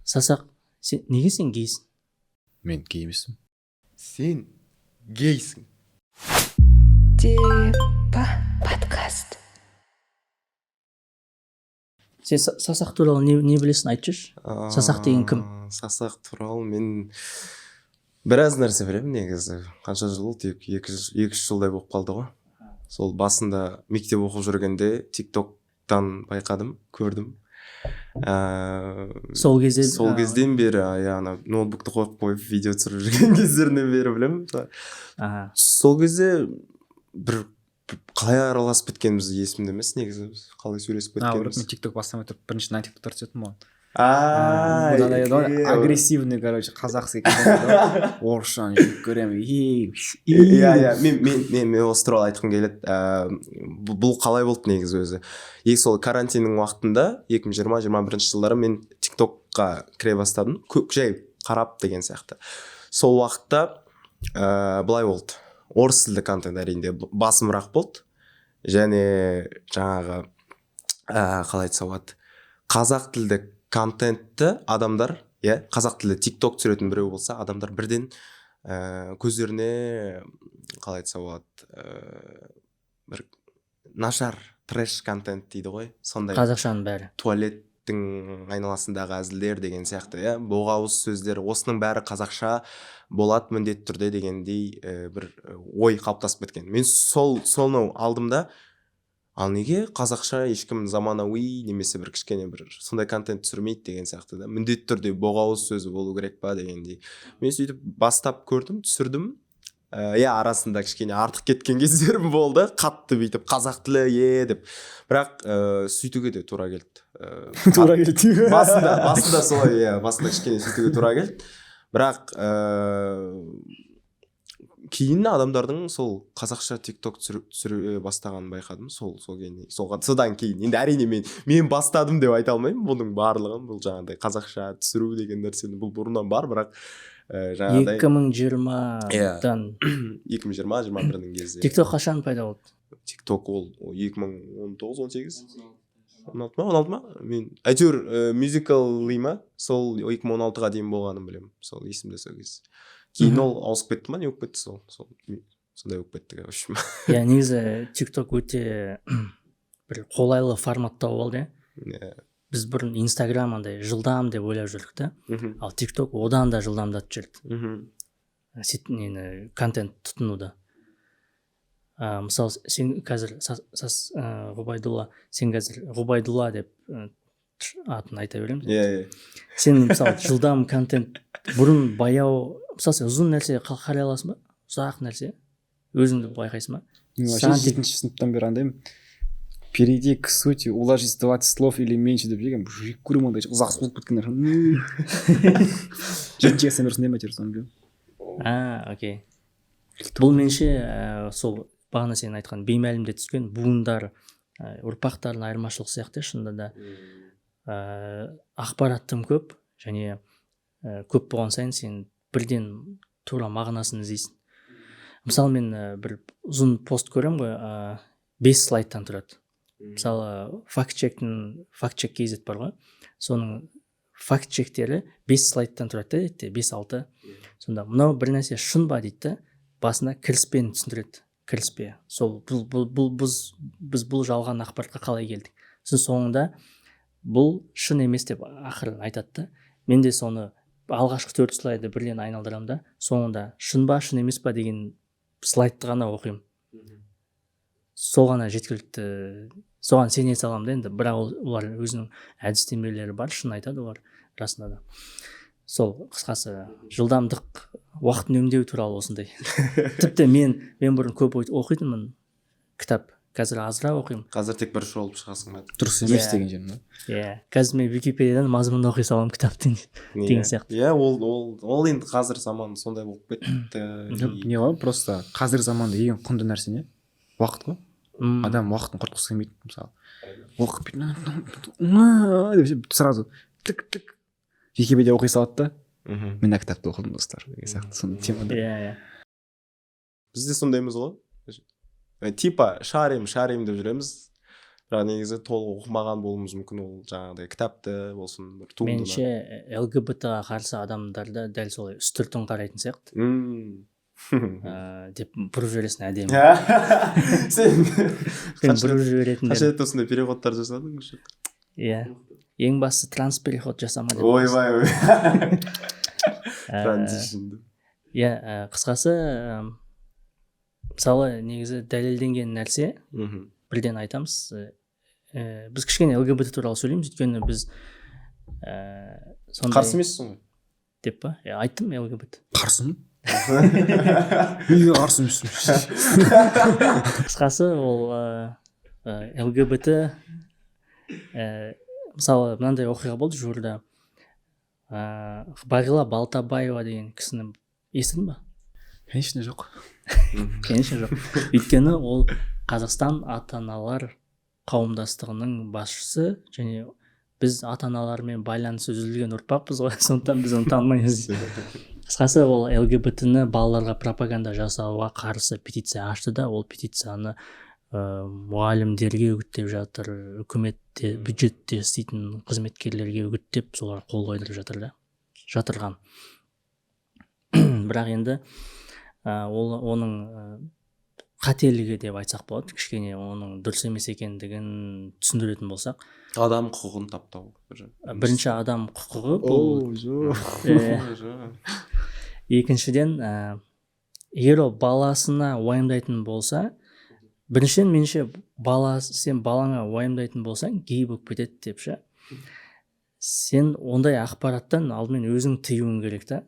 Сасақ, сен неге, сен гейсің? Мен гей емеспін. Сен гейсің. Депа подкаст. Сен Сасақ туралы не білесің, айтып жіберші. Сасақ деген кім? Сасақ туралы мен біраз нәрсе білемін негізі. Қанша жыл болды, 2-3 жылдай болып қалды ғой. Сол басында мектеп оқып жүргенде Тик Токтан байқадым, көрдім. Сол кезде? Сол кезден бері, иә, ана ноутбукты қойып қойып, видео түсіріп жүрген кездерінен бері білемін. Сол кезде бір қалай араласып кеткеніміз есімде емес негізі, біз қалай сөйлесіп Наоборот, кеткеніміз. Мен Тик Ток бастамай тұрып, бірінші на Тик Токтар түсетінмін ғой. А, Мынандай е, агрессивный, короче, қазақский контент ғой. Орысшаны жек көремін. Ей, Иә, мен осы туралы айтқым келеді. Бұл қалай болды негізі өзі? И сол карантиннің уақытында, 2020-21 жылдары мен Тик Токқа кіре бастадым, жай қарап деген сияқты. Сол уақытта былай болды: орыс тілді контент, әрине, басымырақ болды және жаңағы қалай айтса болады, қазақ тілді контентті адамдар, иә, қазақ тілді Тик Ток түсіретін біреу болса, адамдар бірден көздеріне, қалай айтса болады, бір нашар трэш контент дейді ғой, сондай. Қазақшаның бәрі. Туалеттің айналасындағы әзілдер деген сияқты, иә, боғауыз сөздер, осының бәрі қазақша болады міндетті түрде дегендей бір ой қалыптасып кеткен. Мен сол соны алдым да, ал неге қазақша ешкім заманауи немесе бір кішкене бір сондай контент түсірмейді деген сияқты да, міндетті түрде боғауыз сөзі болу керек па дегендей. Мен сөйтіп бастап көрдім, түсірдім. Иә, арасында кішкене артық кеткен кездерім болды, қатты бүйтіп қазақ тілі е деп, бірақ сөйтуге де тура келді. Тура келді. Басында солай, иә, басында кішкене сөйтуге тура келді, бірақ кейін адамдардың сол қазақша Тик Ток түсіре бастағанын байқадым. Сол кейін, содан кейін енді, әрине, мен бастадым деп айта алмаймын бұның барлығын. Бұл жаңағыдай қазақша түсіру деген нәрсені, бұл бұрыннан бар, бірақ жаңағыдай 2020-дан. 2020-21-дің кезі. Тик Ток қашан пайда болды? Тик Ток ол 2019, 18, 16 ма, 16 ма, мен әйтеуір Мюзикали ма, сол 2016-ға дейін болғанын білемін, сол есімде сол кез. Кейін ол ауысып кетті ма, не болып кетті, сол сондай болып кетті, в общем. Иә, негізі Тик Ток өте бір қолайлы формат тауып алды, иә. Иә. Біз бұрын Инстаграм андай жылдам деп ойлап жүрдік та, ал Тик Ток одан да жылдамдатып жіберді нені, контент тұтынуды. Мысалы, сен қазір Ғұбайдулла, сен қазір Ғұбайдулла деп атын айта береміз. иә иә Сен, мысалы, жылдам контент, бұрын баяу, мысалы, сен ұзын нәрсе қарай аласың ба? Ұзақ нәрсе өзіңді байқайсың ба? Мен вообще Саған жетінші сыныптан бері андаймын: «Перейди к сути, уложись 20 слов или меньше» деп жеген. Жек көремін ондай ұзақ созылып кеткен нәрсе. Жетінші класстан бері сондаймын әйтеуір, соны білемін. А, окей. Бұл меніңше сол бағана сен айтқан беймәлімде түскен буындар, ұрпақтардың айырмашылығы сияқты. Шынында да, ақпарат тым көп және көп болған сайын сен бірден тура мағынасын іздейсің. Мысалы, мен бір ұзын пост көремін ғой, бес слайдтан тұрады. Мысалы, факт чектің, Факт Чек kz бар ғой, соның факт чектері бес слайдтан тұрады да, әдетте бес алты. Сонда мынау бір нәрсе шын ба дейді да, басында кіріспені түсіндіреді. Кіріспе сол бұл біз бұл жалған ақпаратқа қалай келдік. Сосын соңында бұл шын емес деп ақырын айтады да. Мен де соны алғашқы төрт слайды бірден айналдырамын да, соңында шын ба, шын емес па деген слайдты ғана оқимын. Сол ғана жеткілікті, соған сене саламын да енді. Бірақ олар өзінің әдістемелері бар, шын айтады олар расында да. Сол, қысқасы, жылдамдық, уақыт үнемдеу туралы осындай. Тіпті мен бұрын көп оқитынмын кітап, қазір азырақ оқимын. Қазір тек бір шолып шығасың ба? Дұрыс емес Иә. деген жерім да. Иә, қазір мен Википедиядан мазмұнын оқи саламын кітаптың деген сияқты. Иә, ол енді қазір заман сондай болып кетті. Не ғой, просто қазіргі заманда ең құнды нәрсе не? Уақыт қой. Адам уақытын құртқысы келмейді. Мысалы, оқып деп ше, сразу тік тік Википедия оқи салады да. «Мен мына кітапты оқыдым, достар» деген сияқты, сондай темада. иә иә Біз де сондаймыз ғой. Типа шарим, шарим деп жүреміз. Бірақ негізі толық оқымаған болуымыз мүмкін ол жаңағыдай кітапты болсын, бір туындыны. Меніңше, ЛГБТ ға қарсы адамдар да дәл солай үстіртін қарайтын сияқты. Деп бұрып жібересің әдемі. Сен Сен қанша бұрып рет жіберетіндер. Қанша рет осындай переходтар жасадың уже? Иә, ең бастысы транс переход жасама деп. Ойбай, ой. Transition. Иә, қысқасы, мысалы, негізі дәлелденген нәрсе, бірден айтамыз, біз кішкене ЛГБТ туралы сөйлейміз, өйткені біз сондай Қарсы емессің ғой? Деп па? Иә, айттым ЛГБТ. Қарсымын. Неге қарсы емеспін? Қысқасы, ол ЛГБТ, мысалы, мынандай оқиға болды жуырда. Бағила Балтабаева деген кісіні естідің ба? Конечно, жоқ. Конечно, жоқ, өйткені ол Қазақстан ата аналар қауымдастығының басшысы және біз ата аналармен байланысы үзілген ұрпақпыз ғой, сондықтан біз оны танымаймыз. Қысқасы, ол ЛГБТ ні балаларға пропаганда жасауға қарсы петиция ашты да, ол петицияны мұғалімдерге үгіттеп жатыр, үкіметте, бюджетте істейтін қызметкерлерге үгіттеп, солар қол қойдырып жатыр да жатырған. Бірақ енді ол оның қателігі деп айтсақ болады, кішкене оның дұрыс емес екендігін түсіндіретін болсақ, Адам құқығын таптау. Бірінші, адам құқығы бұл. О, жоқ. Екіншіден, егер ол баласына уайымдайтын болса, біріншіден, меніңше, бала, сен балаңа уайымдайтын болсаң, гей болып кетеді деп ше, сен ондай ақпараттан алдымен өзің тыюың керек та.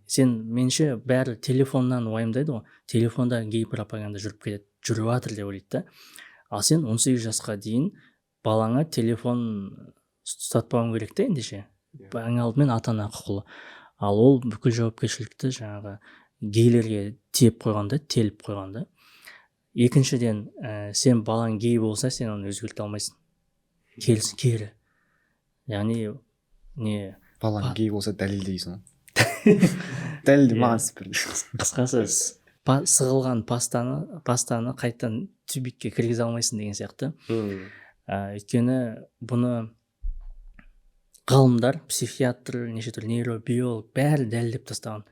Сен, меніңше, бәрі телефоннан уайымдайды ғой, телефонда гей пропаганда жүріп кетеді, жүріп жатыр деп ойлайды да. Ал сен 18 жасқа дейін балаңа телефон ұстатпауың керек та ендеше. Ең алдымен ата ана құқылы. Ал ол бүкіл жауапкершілікті жаңағы гейлерге тиеп қойған да, теліп қойған да. Екіншіден, сен балаң гей болса, сен оны өзгерте алмайсың, келісі кері, яғни не. Балаң гей болса, дәлелдейсің ғой, дәлелде. Иә. Маған істеп бер. Қысқасы, сығылған пастаны қайтадан тюбикке кіргізе алмайсың деген сияқты. Өйткені бұны ғалымдар, психиатр, неше түрлі нейробиолог, бәрі дәлелдеп тастаған.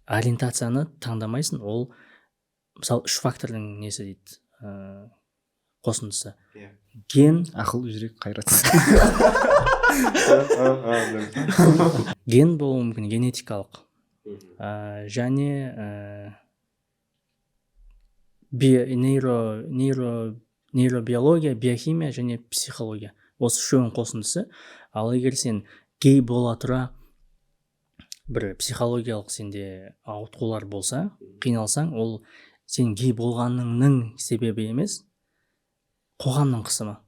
Ориентацияны таңдамайсың, ол, мысалы, үш фактордың несі дейді, қосындысы. Ген. Ақыл, жүрек, қайрат. Ген болуы мүмкін, генетикалық, және нейробиология, биохимия және психология, осы үшеуінің қосындысы. Ал егер сен гей бола тұра бір психологиялық сенде ауытқулар болса, қиналсаң, ол сен гей болғаныңның себебі емес, қоғамның қысымы.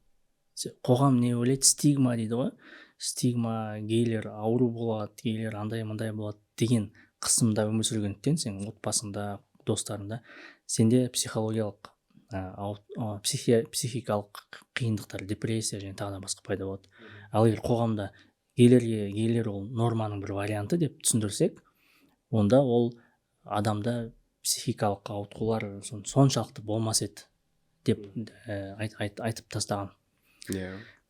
Қоғам не ойлайды? Стигма дейді ғой, стигма: гейлер ауру болады, гейлер андай мындай болады деген қысымда өмір сүргендіктен, сен отбасыңда, достарыңда, сенде психологиялық психикалық қиындықтар, депрессия және тағы да басқа пайда болады. Ал егер қоғамда гейлерге, гейлер ол норманың бір варианты деп түсіндірсек, онда ол адамда психикалық ауытқулар соншалықты болмас еді деп айтып тастаған.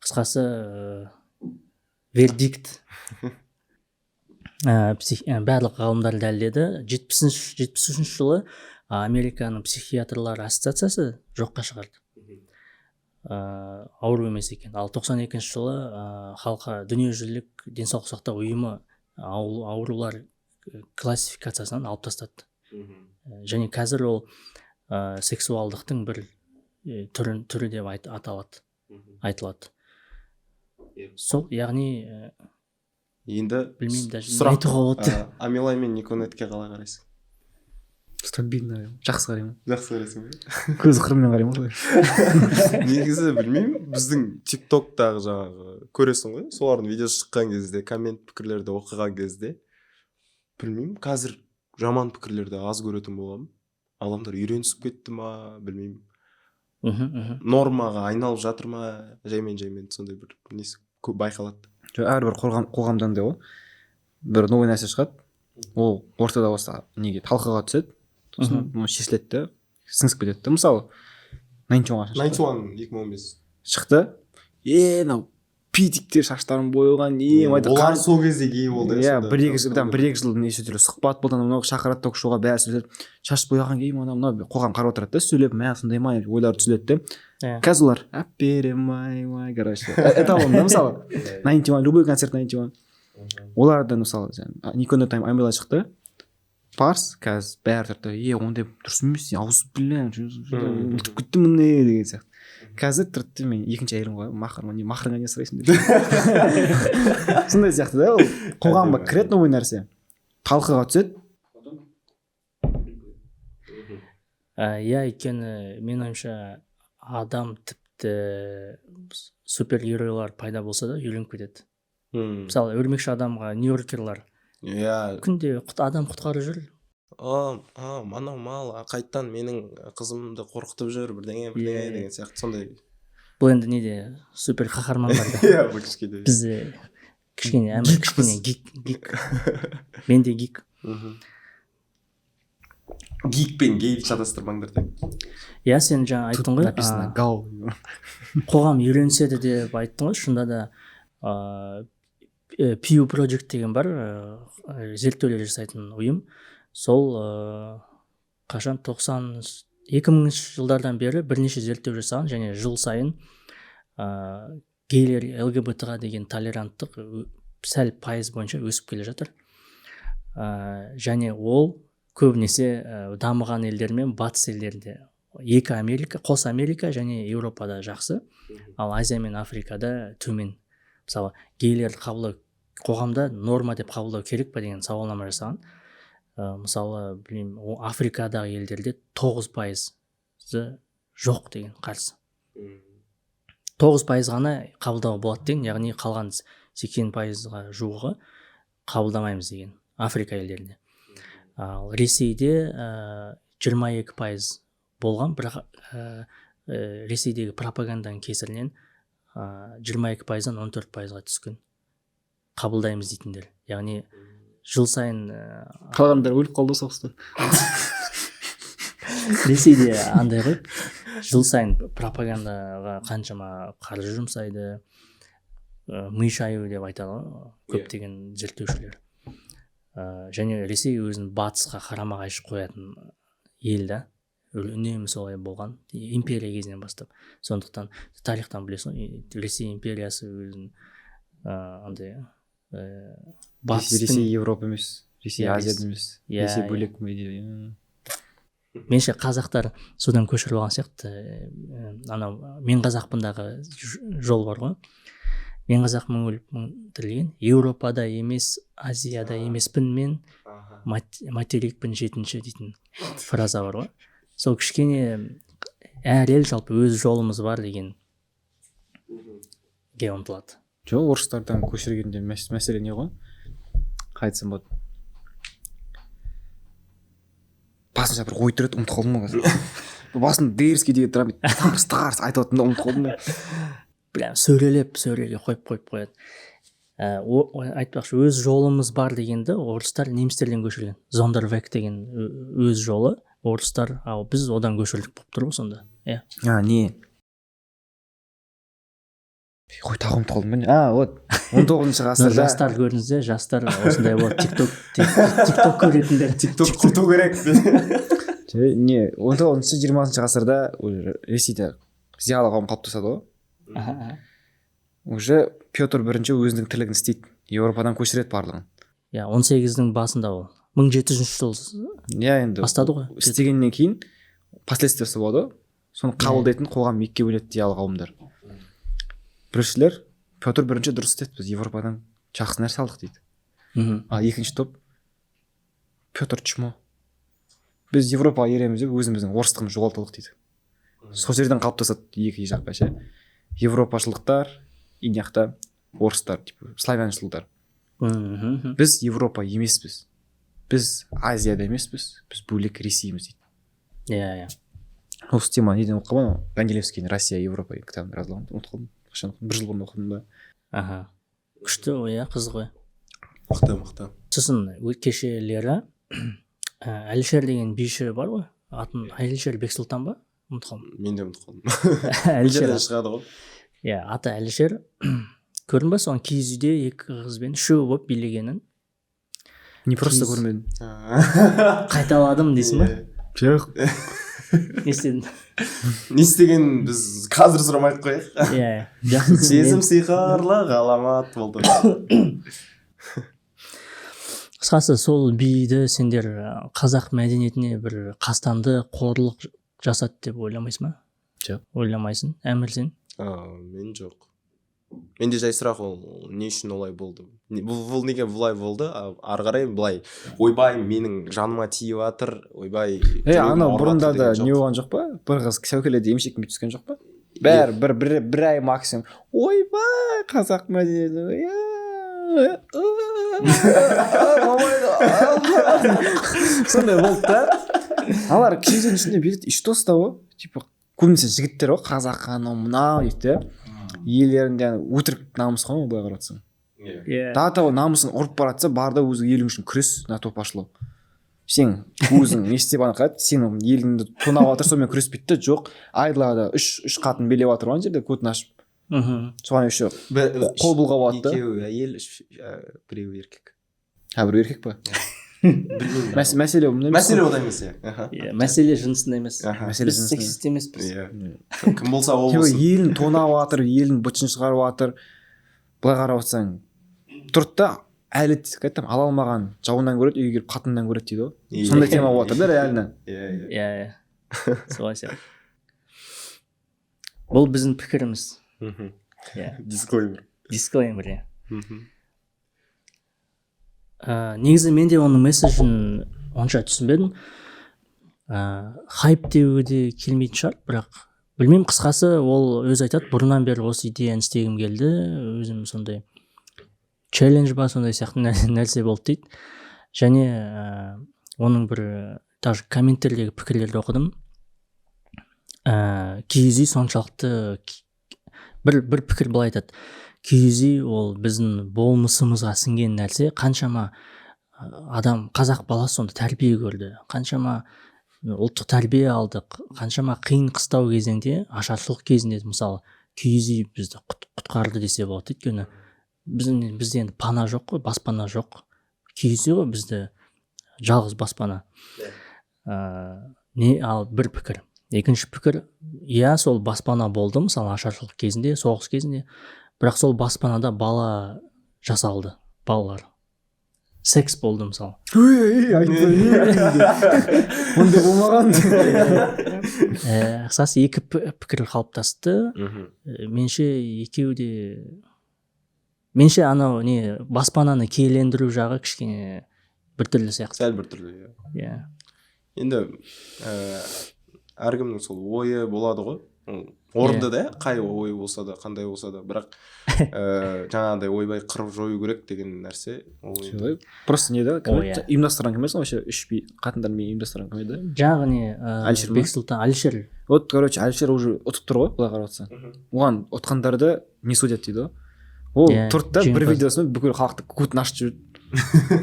Қысқасы, вердикт: барлық ғалымдар дәлелдеді. 73-жылы Американың психиатрлар ассоциациясы жоққа шығарды, ауру емес екен. Ал 92 жылы халыққа Дүниежүзілік денсаулық сақтау ұйымы аурулар классификациясынан алып тастады. Және қазір ол сексуалдықтың бір түрі деп аталады, айтылады. Сол, яғни Енді білмеймін даже не сұрақ. айтуға болады. Амилай мен Никонетке қалай қарайсың? Стабильно жақсы қараймын. Жақсы қарайсың ба? Көз қырыммен қараймын ғой. Негізі, білмеймін, біздің Тик Токтағы жаңағы көресің ғой, солардың видеосы шыққан кезде, коммент, пікірлерді оқыған кезде, білмеймін, қазір жаман пікірлерді аз көретін болғанмын. Адамдар үйренісіп кетті ма, білмеймін, мхм мхм нормаға айналып жатыр ма жаймен жаймен, сондай бір несі көп байқалады. Жоқ, әрбір қоғамда андай ғой, бір новый нәрсе шығады, ол ортада осы неге, талқыға түседі, сосын ол шешіледі да, сіңісіп кетеді да. Мысалы, Ninety One қашан шықты? Ninety One 2015. Шықты. Мынау питиктер шаштарын бояған Олар сол кезде гей болды. Иә, бір екі жыл, там бір екі жыл неше түрлі сұхбат болды, анау мынау шақырады ток шоуға, бәрі сөйледі, шаш бояған гей ма, анау мынау, қоғам қарап отырады да, сөйлеп, мә, сондай ма деп ойлары түзеледі де. Қазір олар әперемай май, короче, эталон да, мысалы, Ninety One, любой концерт Ninety One. Оларда, мысалы, Нико Тайм Амела шықты, парс, қазір бәрі тұрды, ондай дұрыс емес, ауыз бля, ұмытып кеттім міне деген сияқты. Қазір тұрды, мен екінші әйелім ғой, махрыңа не сұрайсың деп. Сондай сияқты да, ол қоғамға кіреді, новый нәрсе талқыға түседі. Иә, өйткені менің ойымша, адам тіпті супергеройлар пайда болса да үйреніп кетеді. Мысалы, өрмекші адамға нью-йоркерлар күнде адам құтқарып жүр. Анау мал қайттан менің қызымды қорқытып жүр, бірдеңе бірдеңе деген сияқты сондай. Бұл енді неде супер қаһармандар да. Иә, бұл кішкене. Бізде кішкене әмір, кішкене гик. Мен де гик. Гик пен гейді шатастырмаңдар деп. Иә, сен жаңа айттың ғой. Написано гау. Қоғам үйреніседі деп айттың ғой, шынында да, Pew Project деген бар, зерттеулер жасайтын ұйым. Сол қашан 2000 жылдардан бері бірнеше зерттеу жасаған және жыл сайын гейлер, ЛГБТ-ға деген толеранттық сәл пайыз бойынша өсіп келе жатыр. Және ол көбінесе дамыған елдер мен батыс елдерінде, екі Америка, қос Америка және Еуропада жақсы, ал Азия мен Африкада төмен. Мысалы, гейлерді қабылдау қоғамда норма деп қабылдау керек па деген сауалнама жасаған. Мысалы, білмеймін, Африкадағы елдерде 9% жоқ деген қарсы. 9% ғана қабылдауға болады деген, яғни қалған 80%-ға жуығы қабылдамаймыз деген Африка елдерінде. Ал Ресейде 22% болған, бірақ Ресейдегі пропаганданың кесірінен 22%-дан 14%-ға түскен қабылдаймыз дейтіндер. Яғни жыл сайын қалғандар өліп қалды соғыста. Ресейде андай ғой, жыл сайын пропагандаға қаншама қаржы жұмсайды, ми шаю деп айтады ғой көптеген зерттеушілер. Және Ресей өзін батысқа қарама-қайшы қоятын ел да, үнемі солай болған империя кезінен бастап. Сондықтан тарихтан білесің ғой, Ресей империясы өзін андай батыстың... Ресей Европа емес, Ресей Азияда емес, Ресей бөлек. Меніңше, қазақтар содан көшіріп алған сияқты. Анау мен қазақпындағы жол бар ғой. Мен қазақ мың өліп мың тірілген, Еуропада емес, Азияда емеспін мен, материкпін жетінші дейтін фраза бар ғой. Сол кішкене әр ел жалпы өз жолымыз бар дегенге ұмтылады. Жоқ, орыстардан көшіргенде мәселе не ғой? Қалай айтсам болады? Басымда бір ой тұрады, ұмытып қалдым ғой қазір. Басым дерзкий деген тұрамын, тарс тарс айтып отырмын да, ұмытып қалдым да. Прям сөрелеп сөрелге қойып қояды. Айтпақшы, өз жолымыз бар дегенді орыстар немістерден көшірген. Зондервек деген өз жолы орыстар, ал біз одан көшірдік болып тұр ғой сонда. Иә. Не? Қой, тағы ұмытып қалдым мен. Вот 19-шы ғасырда жастар көрдіңіздер, жастар осындай болады, TikTok көретіндер. TikTok құрту керек. Не, 19-шы 20-шы ғасырда Ресейде зиялы қауым қалыптасады ғой. Уже Петр I өзінің тірлігін істейді, Еуропадан көшіреді барлығын. Иә, 18-дің басында ол. 1700 жыл. Иә, енді бастады ғой. Істегеннен кейін последствиясы болады. Соны қабылдайтын қоғам екіге бөлінеді, зиялы қауымдар. Біріншілер Петр I дұрыс істеді, біз Еуропадан жақсы нәрсе алдық дейді. Ал екінші топ Петр чмо, біз Еуропаға ереміз деп өзіміздің орыстығымызды жоғалтып дейді. Сол жерден қалыптасады екі жаққа ше. Европашылдықтар и жақта орыстар, типа славяншылдар. Біз Европа емеспіз, біз Азияда емеспіз, біз бөлек Ресейміз дейді. Иә, иә. Осы тема неден оқыған? Данилевскийдің Россия Европа кітабын жазылған, ұмытып қалдым. Қашан оқыдым? Бір жыл бұрын оқыдым ба? Аха. Күшті ғой, иә, қызық ғой. Мықты, мықты. Сосын кеше Лера Әлішер деген биші бар ғой, атын Әлішер Бексұлтан ба? Ұмытып қалдым. Мен де ұмытып қалдым. Әлішер. Жерден шығады ғой. Иә, аты Әлішер. Көрдің ба соны, киіз үйде екі қызбен үшеуі болып билегенін? Не, просто Киіз. көрмедім. Қайталадым дейсің ба? Жоқ. Не істедің? Не істегенін біз қазір сұрамай ақ қояйық. Иә, жақсы түсіндім. Сезім сиқырлы ғаламат болды. Қысқасы, сол биді сендер қазақ мәдениетіне бір қастанды қорлық жасады деп ойламайсың ба? Жоқ. Ойламайсың. Әмір, сен? А, мен жоқ, менде жай сұрақ: ол не үшін олай болды? Бұл неге бұлай болды? А, ары қарай былай, ойбай, менің жаныма тиіп жатыр, ойбай, Е, жүрегім анау ауырып бұрында жатыр да деген не жоқ. болған жоқ па? Бір қыз сәукеледе емшекпен түскен жоқ па? Бәрі бір ай максимум: «Ойбай, қазақ мәдениеті, иә, болмайды», сондай болды да. Алар киіз үйдің ішінде бүйтеді, и что с того? Типа көбінесе жігіттер ғой, қазақ анау мынау дейді да. Иелерінде ана өтірік намыс қой ол, былай қарап отырсаң. Иә. Иә. До того намысын ұрып бара жатса, бар да, өзің елің үшін күрес. На то пошло, сен өзің не істеп, ана қалай, сенің еліңді тонап жатыр, сонымен күреспейді да. Жоқ, айдалада үш қатын билеп жатыр ғой ана жерде, көтін ашып. Соған еще қол бұлғап алады да. Екеуі әйел, біреуі еркек. А, біреу еркек па? Білмеймін. Мәселе бұнда емес. Мәселе ода емес, иә. Аха. Иә, мәселе жынысында емес. Аха. Мәселе Біз жынысында. сексист емеспіз. Иә, кім болса, ол Типа болсын. елін тонап жатыр, елін бытшын шығарып жатыр. Былай қарап отырсаң, тұрды да, әлі қалай ала алмаған жауынан көреді, үйге келіп қатынынан көреді дейді ғой. Иә. Сондай тема болып жатыр да реально. Иә. Иә, солай сияқты. Бұл біздің пікіріміз. Иә. Дисклеймер. Дисклеймер, иә. Негізі мен де оның месседжін онша түсінбедім. Хайп деуге де келмейтін шығар, бірақ білмеймін. Қысқасы, ол өзі айтады: «Бұрыннан бері осы идеяны істегім келді өзім», сондай челлендж ба, сондай сияқты нәрсе болды дейді. Және оның бір даже комменттердегі пікірлерді оқыдым. Киіз үй соншалықты бір пікір былай айтады: киіз үй ол біздің болмысымызға сіңген нәрсе, қаншама адам, қазақ баласы сонда тәрбие көрді, қаншама ұлттық тәрбие алдық, қаншама қиын қыстау кезеңде, ашаршылық кезінде, мысалы, киіз үй бізді құтқарды десе болады. Өйткені бізде енді пана жоқ қой, баспана жоқ, киіз үй ғой бізді жалғыз баспана. Не, ал бір пікір. Екінші пікір: иә, сол баспана болды, мысалы, ашаршылық кезінде, соғыс кезінде, бірақ сол баспанада бала жасалды, балалар, секс болды, мысалы. Ей, айтпа, ондай болмаған. Қысқасы, екі пікір қалыптасты. Меніңше, екеуі де, меніңше, анау не, баспананы киелендіру жағы кішкене біртүрлі сияқты. Сәл біртүрлі, иә. Иә. Енді әркімнің сол ойы болады ғой, ол орынды да, қай ой болса да, қандай болса да, бірақ жаңағыдай ойбай, қырып жою керек деген нәрсе ол енді. Просто не да, кім О, еді? иә. Ұйымдастырған кім еді вообще, үш би қатындарын ұйымдастырған кім еді? Жаңағы не, Әлішер ма? Бексұлтан, Әлішер. Вот, короче, Әлішер уже ұтып тұр ғой, былай қарап отырсаң. Оған ұтқандарды не судят дейді ғой. Ол Иә, тұрды да, бір жеңімпаз. видеосымен бүкіл халықты көтін ашып жіберді.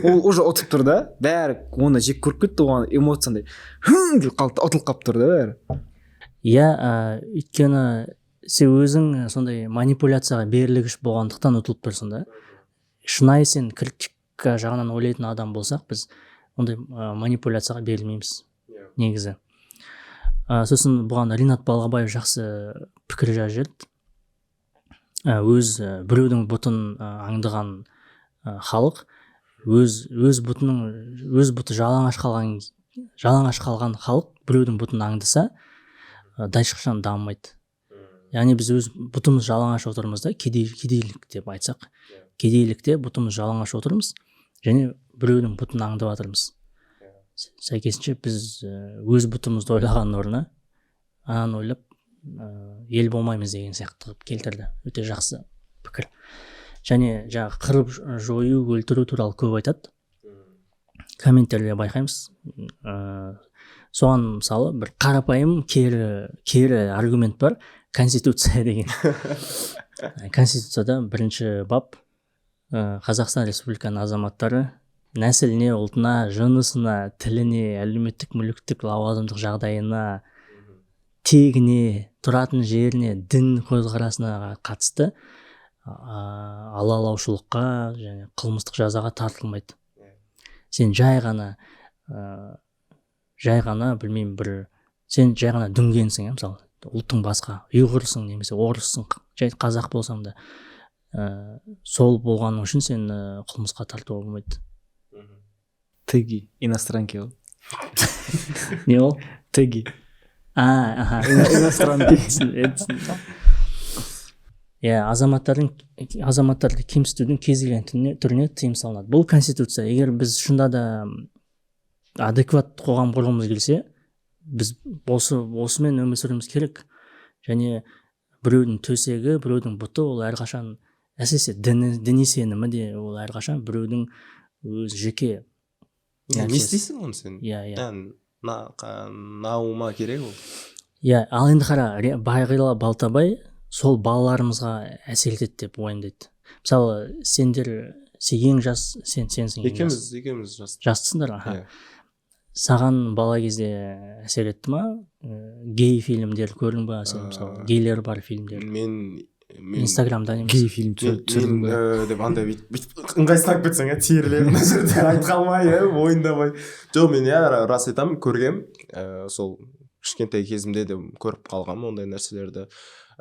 Ол уже ұтып тұр да, бәрі оны жек көріп кетті, оған эмоция андай «Хм» деп қалды, ұтылып қалып тұр да бәрі. Иә, өйткені сен өзің сондай манипуляцияға берілгіш болғандықтан ұтылып тұрсың да. Шынайы сен критика жағынан ойлайтын адам болсақ, біз ондай манипуляцияға берілмейміз негізі. Сосын бұған Ринат Балғабаев жақсы пікір жазып жіберді. Өз біреудің бұтын аңдыған халық өз бұтының, өз бұты жалаңаш қалған халық біреудің бұтын аңдыса, ешқашан дамымайды. Яғни біз өз бұтымыз жалаңаш отырмыз да, кедейлік деп айтсақ, кедейлікте бұтымыз жалаңаш отырмыз және біреудің бұтын аңдып жатырмыз. Сәйкесінше біз өз бұтымызды ойлағанның орнына ананы ойлап, ел болмаймыз деген сияқты қылып келтірді. Өте жақсы пікір. Және жаңағы қырып жою, өлтіру туралы көп айтады, комменттерде байқаймыз. Соған, мысалы, бір қарапайым кері аргумент бар: конституция деген. Конституцияда бірінші бап: Қазақстан Республиканың азаматтары нәсіліне, ұлтына, жынысына, тіліне, әлеуметтік, мүліктік, лауазымдық жағдайына, Тегіне, тұратын жеріне, дін көзқарасына қатысты алалаушылыққа және қылмыстық жазаға тартылмайды. Сен жай ғана білмеймін, бір сен жай ғана дүнгенсің, мысалы, ұлтың басқа, ұйғырсың немесе орыссың, жай қазақ болсаң да, сол болғаның үшін сен қылмысқа тартуға болмайды. Теги иностранки ол. Не ол? Теги. Аха. Иностранки. Иә, азаматтарды кемсітудің кез келген түріне тыйым салынады. Бұл конституция. Егер біз шында да адекват қоғам құрғымыз келсе, біз осымен өмір сүруіміз керек. Және біреудің төсегі, біреудің бұты, ол әрқашан, әсіресе діни сенімі де, ол әрқашан біреудің өз жеке. Не істейсің оны сен? Иә, иә. Наума керек ол. Иә, ал енді қара, Бағила Балтабай сол балаларымызға әсер етеді деп уайымдайды. Мысалы, сен ең жас, сенсің ең жас. Екеуміз жас. Жастысыңдар, аха. Саған бала кезде әсер етті ма? Гей фильмдер көрдің ба сен, мысалы, гейлер бар фильмдер? Мен Инстаграмда немесе гей фильм түсірдің ба? Деп андай бүйтіп ыңғайсызданып кетсең, терілеп мына жерде айта алмай, мойындамай. Жоқ, мен рас айтамын, көргем. Сол кішкентай кезімде де көріп қалғанмын ондай нәрселерді.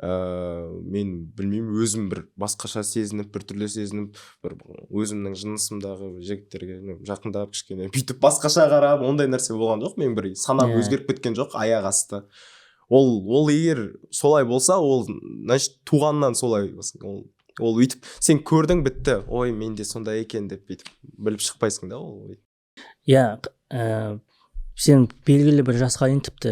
Мен білмеймін, өзім бір басқаша сезініп, бір түрлі сезініп, бір өзімнің жынысымдағы жігіттерге жақындап кішкене бүйтіп басқаша қарап, ондай нәрсе болған жоқ. Мен бір санам өзгеріп кеткен жоқ аяқ асты. Ол егер солай болса, ол значит туғаннан солай. Ол өйтіп сен көрдің, бітті, ой мен де сондай екен деп бүйтіп біліп шықпайсың да ол. Иә, сен белгілі бір жасқа дейін тіпті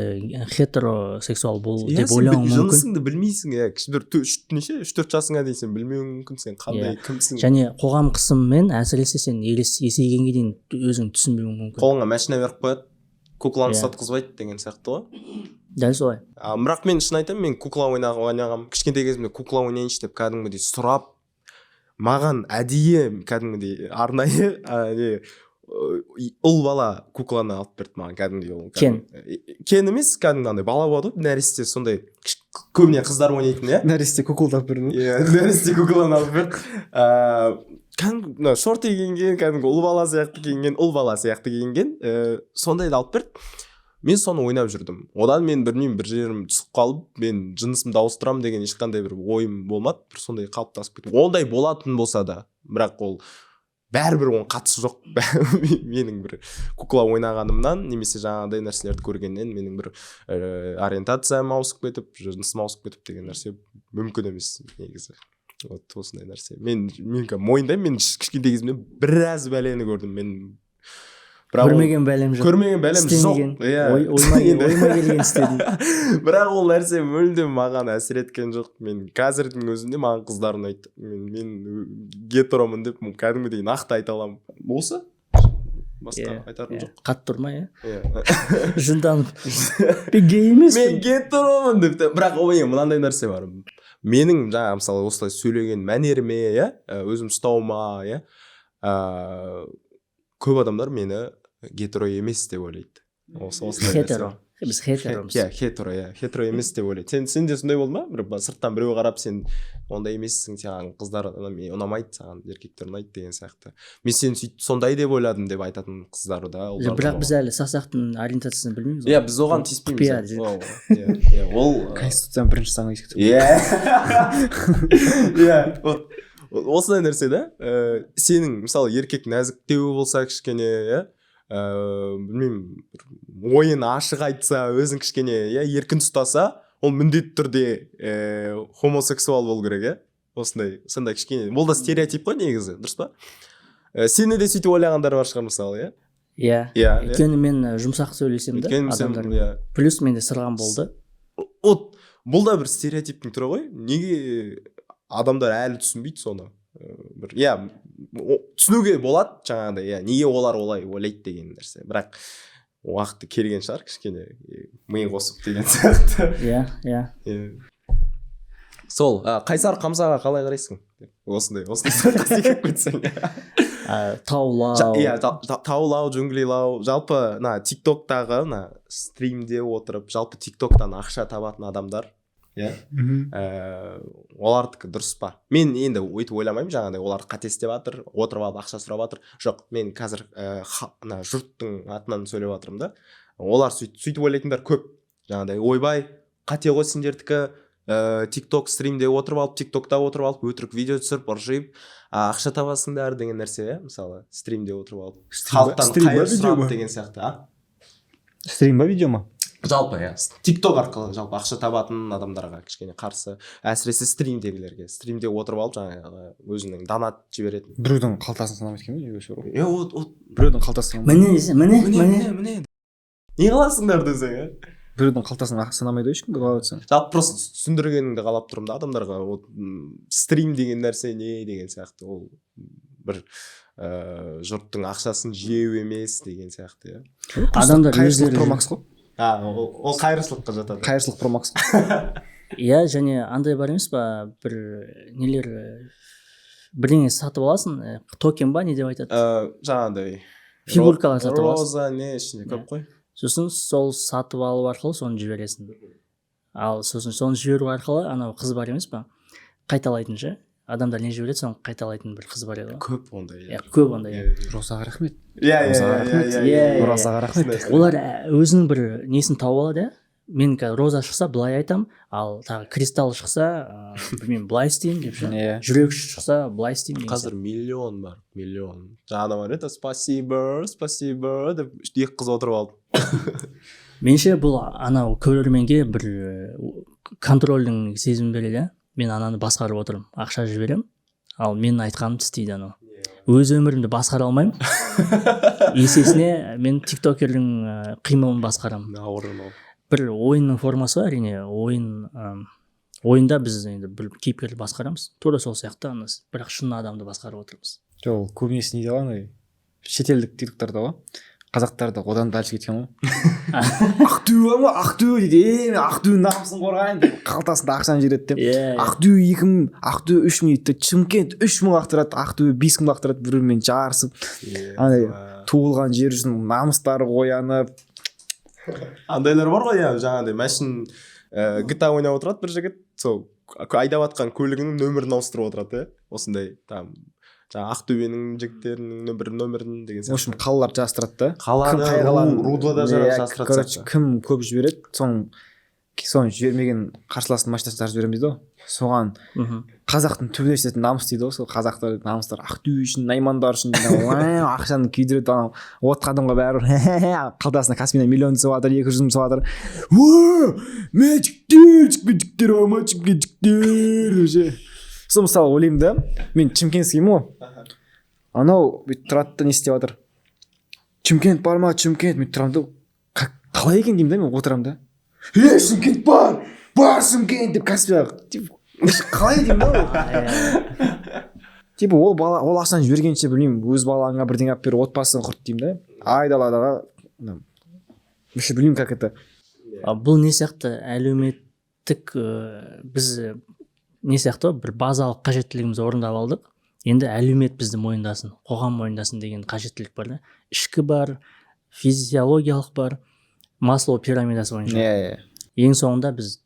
хетеросексуал бол деп ойлауың мүмкін. Жынысыңды білмейсің, иә, бір 3-4 жасыңа дейін сен білмеуің мүмкін, сен қандай, кімсің. Және қоғам қысымымен әсіресе сен есейгенге дейін өзің түсінбеуің мүмкін. Қолыңа машина беріп қояды, кукланы сатқызбайды деген сияқты ғой. Дәл солай. Бірақ мен шын айтамын, мен кукла ойнағам, кішкентай кезімде кукла ойнайыншы деп кәдімгідей сұрап, маған әдейі кәдімгідей арнайы ұл бала кукланы алып берді маған кәдімгідей. Ол Кен. Кен емес, кәдімгі андай бала болады ғой, нәресте сондай, көбіне қыздар ойнайтын, иә. Нәресте куколды алып берді. Иә, нәресте кукланы алып берді. Кәдімгі шорты киінген, кәдімгі ұл бала сияқты киінген, ұл бала сияқты киінген, сондайды алып берді. Мен соны ойнап жүрдім. Одан мен білмеймін, бір жерім түсіп қалып, мен жынысымды ауыстырамын деген ешқандай бір ойым болмады. Бір сондай қалыптасып кетті. Ондай болатын болса да, бірақ ол бәрібір оның қатысы жоқ. Менің бір кукла ойнағанымнан немесе жаңағыдай нәрселерді көргеннен менің бір ориентациям ауысып кетіп, жынысым ауысып кетіп деген нәрсе мүмкін емес негізі. Вот осындай нәрсе. Мен мойындаймын, мен кішкентай кезімде біраз бәлені көрдім. Мен көрмеген бәлем жоқ. Көрмеген бәлем жоқ. Ойыма келген істедім. Бірақ ол нәрсе мүлдем маған әсер еткен жоқ. Мен қазірдің өзінде маған қыздар ұнайды. Мен гетеромын деп кәдімгідей нақты айта аламын. Осы? Басқа айтарым жоқ. Қатты тұрма, иә? Жынданып. Мен гей емеспін. Мен гетеромын деп. Бірақ ол мынандай нәрсе бар. Менің жаңа мысалы осылай сөйлеген мәнеріме, иә, өзім ұстауыма, иә, көп адамдар мені гетеро емес деп ойлайды. Хетеро. Біз хетеромыз. Иә, хетеро, иә. Хетеро емес деп ойлайды. Сен де сондай болды ма? Бір сырттан біреу қарап, сен ондай емессің, саған қыздар ұнамайды, саған еркектер ұнайды деген сияқты. Мен сені сөйтіп сондай деп ойладым деп айтатын қыздар да. Бірақ біз әлі сасақтың ориентациясын білмейміз. Иә, біз оған тиіспейміз. Иә, ол Конституцияның бірінші заңы еске түсіп. Иә. Иә, вот осындай нәрсе да. Сенің мысалы еркек нәзіктеуі болса кішкене, иә, білмеймін, ойын ашық айтса, өзін кішкене, иә, еркін ұстаса, ол міндетті түрде хомосексуал болу керек, иә. Осындай, сондай кішкене. Бұл да стереотип қой негізі, дұрыс па? Сені де сөйтіп ойлағандар бар шығар мысалы, иә? Иә. Өйткені мен жұмсақ сөйлесем де адамдармен. Плюс менде сырғам болды. Вот бұл да бір стереотиптің түрі ғой. Неге адамдар әлі түсінбейді соны? Бір, иә, түсінуге болады жаңағыдай, иә, неге олар олай ойлайды деген нәрсе. Бірақ уақыты келген шығар кішкене ми қосып деген сияқты. Иә, иә. Сол, Қайсар Қамзаға қалай қарайсың? Осындай сұраққа секіріп кетсең. Таулау. Иә, таулау, джунглилау, жалпы мына ТикТоктағы мына стримде отырып, жалпы ТикТоктан ақша табатын адамдар, иә, олардікі дұрыс па? Мен енді өйтіп ойламаймын, жаңағыдай олар қате істеп жатыр, отырып алып ақша сұрап жатыр. Жоқ, мен қазір мына жұрттың атынан сөйлеп жатырмын да. Олар сөйтіп ойлайтындар көп. Жаңағыдай, ойбай, қате ғой сендердікі, ТикТок стримде отырып алып, ТикТокта отырып алып, өтірік видео түсіріп, ыржиып, ақша табасыңдар деген нәрсе, иә, мысалы, стримде отырып алып, халықтан Стрим ба, қайыр видео сұрап ма? деген сияқты, а? Стрим ба, видео ма? Жалпы, иә, ТикТок арқылы жалпы ақша табатын адамдарға кішкене қарсы, әсіресе стримдегілерге, стримде отырып алып, жаңағы өзінің донат жіберетін. Біреудің қалтасын санамайды екен ғой, вообще. Е, вот, вот. Біреудің қалтасын санамайды. Міне десе, міне. Міне. Міне. Міне, міне, не қыласыңдар десең, иә. Біреудің қалтасын санамайды ғой ешкім, қалап отырсаң. Жалпы, просто түсіндіргеніңді қалап тұрмын да адамдарға. Вот стрим деген нәрсе не деген сияқты, ол бір жұрттың ақшасын жеу емес деген сияқты, иә. Адамдар Қайыршылық өздері про макс қой. А, ол қайыршылыққа жатады. Қайыршылық про макс қой. Иә, және андай бар емес па, бір нелер, бірдеңе сатып аласың, токен ба, не деп айтады? Жаңағыдай Фигуркалар сатып аласың. Роза не, ішінде көп қой. Сосын сол сатып алу арқылы соны жібересің. Ал сосын соны жіберу арқылы анау қыз бар емес па, қайталайтын ше, адамдар не жібереді, соны қайталайтын бір қыз бар еді ғой. Көп ондай. Иә, көп ондай. Иә. Розаға рахмет. Иә, иә. Розаға Иә. рахмет. Иә. Иә. Розаға рахмет. Олар өзінің бір несін тауып алады, иә. Мен қазір роза шықса, былай айтам, ал тағы кристалл шықса, білмеймін, былай істеймін деп ше. Жүрек шықса, былай істеймін деген. Қазір миллион бар, миллион. Жаңа бар еді, «спасибо, спасибо» деп екі қыз отырып алды. Меніңше, бұл анау көрерменге бір контрольдің сезімін береді, иә. Мен ананы басқарып отырмын, ақша жіберемін, ал менің айтқанымды істейді анау. Өз өмірімді басқара алмаймын, есесіне мен тиктокердің қимылын басқарамын. Ауыр мынау. Бір ойынның формасы ғой, әрине, ойын. Ойында біз енді бір кейіпкерді басқарамыз, тура сол сияқты ана, бірақ шын адамды басқарып отырмыз. Жоқ, ол көбінесе неде ғой, андай шетелдік тиктоктарда ғой. Қазақтарда одан дальше кеткен ғой. «Ақтөбе бар ма, Ақтөбе?» дейді. «Е, мен Ақтөбенің намысын қорғаймын» деп, қалтасында ақшаны жібереді деп. Иә. Ақтөбе 2000, Ақтөбе 3000 дейді, Шымкент 3000 лақтырады, Ақтөбе 5000 лақтырады, бір бірімен жарысып, андай туылған жер үшін намыстары оянып. Андайлар бар ғой, иә, жаңағыдай мәшін, GTA ойнап отырады бір жігіт, сол айдап жатқан көлігінің нөмірін ауыстырып отырады, иә, осындай там жаңағы Ақтөбенің жігіттерінің бір нөмірін деген В общем, сияқты. Қалалар жарыстырады да. Қаланы, Кім қай қаланың руды да Иә, жарыстырады короче, сияқты. кім көп жібереді, соны жібермеген қарсыластың машинасын жарып жіберемін дейді ғой соған. Қазақтың түбіне жететін намыс дейді ғой сол. Қазақтар намыстар Ақтөбе үшін, наймандар үшін жаңағы, ақшаны күйдіреді. Анау отқа адамға бәрібір, қалтасына Каспийдан миллион түсіп жатыр, 200 мың түсіп жатыр. «Мә, жігіттер, шымкенттіктер бар ма, шымкенттіктер?» деп ше. Сол, мысалы, ойлаймын да, мен шымкентскиймін ғой. Анау бүйтіп тұрады да, не істеп жатыр, «Шымкент бар ма, Шымкент?» Мен тұрамын да, қалай екен деймін да. Мен отырамын да, «Е, Шымкент бар, бар Шымкент» деп Каспийға, типа, қалай деймін да ол. Типа, ол бала ол ақшаны жібергенше, білмеймін, өз балаңа бірдеңе алып бер, отбасын құрт деймін да. Айдаладағы вообще білмеймін, как это. А бұл не сияқты, әлеуметтік, біз не сияқты ғой, бір базалық қажеттілігімізді орындап алдық, енді әлеумет бізді мойындасын, қоғам мойындасын деген қажеттілік бар да. Ішкі бар, физиологиялық бар, Маслоу пирамидасы бойынша. Иә иә Ең соңында біз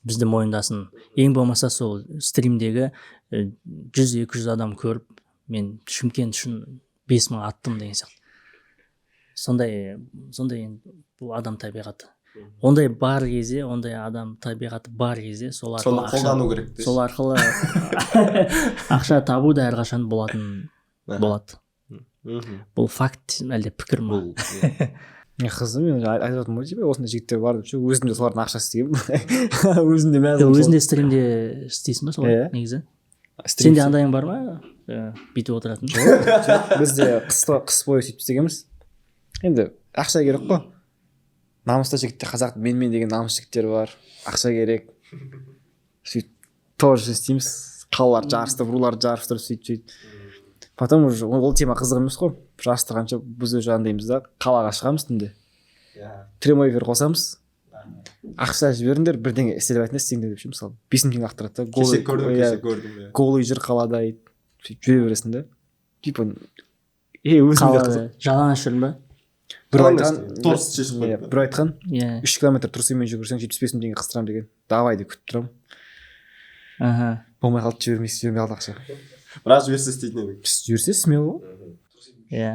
бізді мойындасын, ең болмаса сол стримдегі 100-200 адам көріп, мен Шымкент үшін 5000 аттым деген сияқты. Сондай енді бұл адам табиғаты. Ондай бар кезде, ондай адам табиғаты бар кезде, сол арқылы Соны қолдану керек десің. Сол арқылы ақша табу да әрқашан болатын болады. Бұл факт әлде пікір ма? Бұл, иә. Мен қызым, мен айтып жатырмын ғой, типа, осындай жігіттер бар деп ше. Өзім де солардың ақшасы істегенмін, өзім де мәз. Өзің де стримде істейсің ба солай? Иә. Негізі Стрим. Сенде андайың бар ма, бүйтіп отыратын? Біз де қыс бойы сөйтіп істегенбіз. Енді ақша керек қой, намысты жігіттер, қазақ менмен деген намыс жігіттер бар, ақша керек, сөйтіп тоже істейміз, қалаларды жарыстырып, руларды жарыстырып, сөйтіп сөйтіп Потом уже ол тема қызық емес қой. Жарыстырғанша біз уже андаймыз да, қалаға шығамыз түнде, прямой эфир қосамыз, «Ақша жіберіңдер, бірдеңе істе» деп айтыңдар, істеңдер деп ше. Мысалы, 5000 теңге лақтырады да. Кеше көрдім. Иә, Кеше көрдім, иә. Голый жүр қалада, сөйтіп жүре бересің да. Типа, е, өзім де қызық. Қалай, жалаңаш жүрдің ба? Біреу Жалаңаш айтқан деген, торс шешіп Иә, қойып па? біреу айтқан, Иә. 3 километр трусымен жүгірсең, 75 000 теңге қыстырамын деген. Давай деп күтіп тұрамын. Болмай қалды, жібермей қалды ақша. Бірақ жіберсе, істейтін едің. Жіберсе, смело ғой. Иә,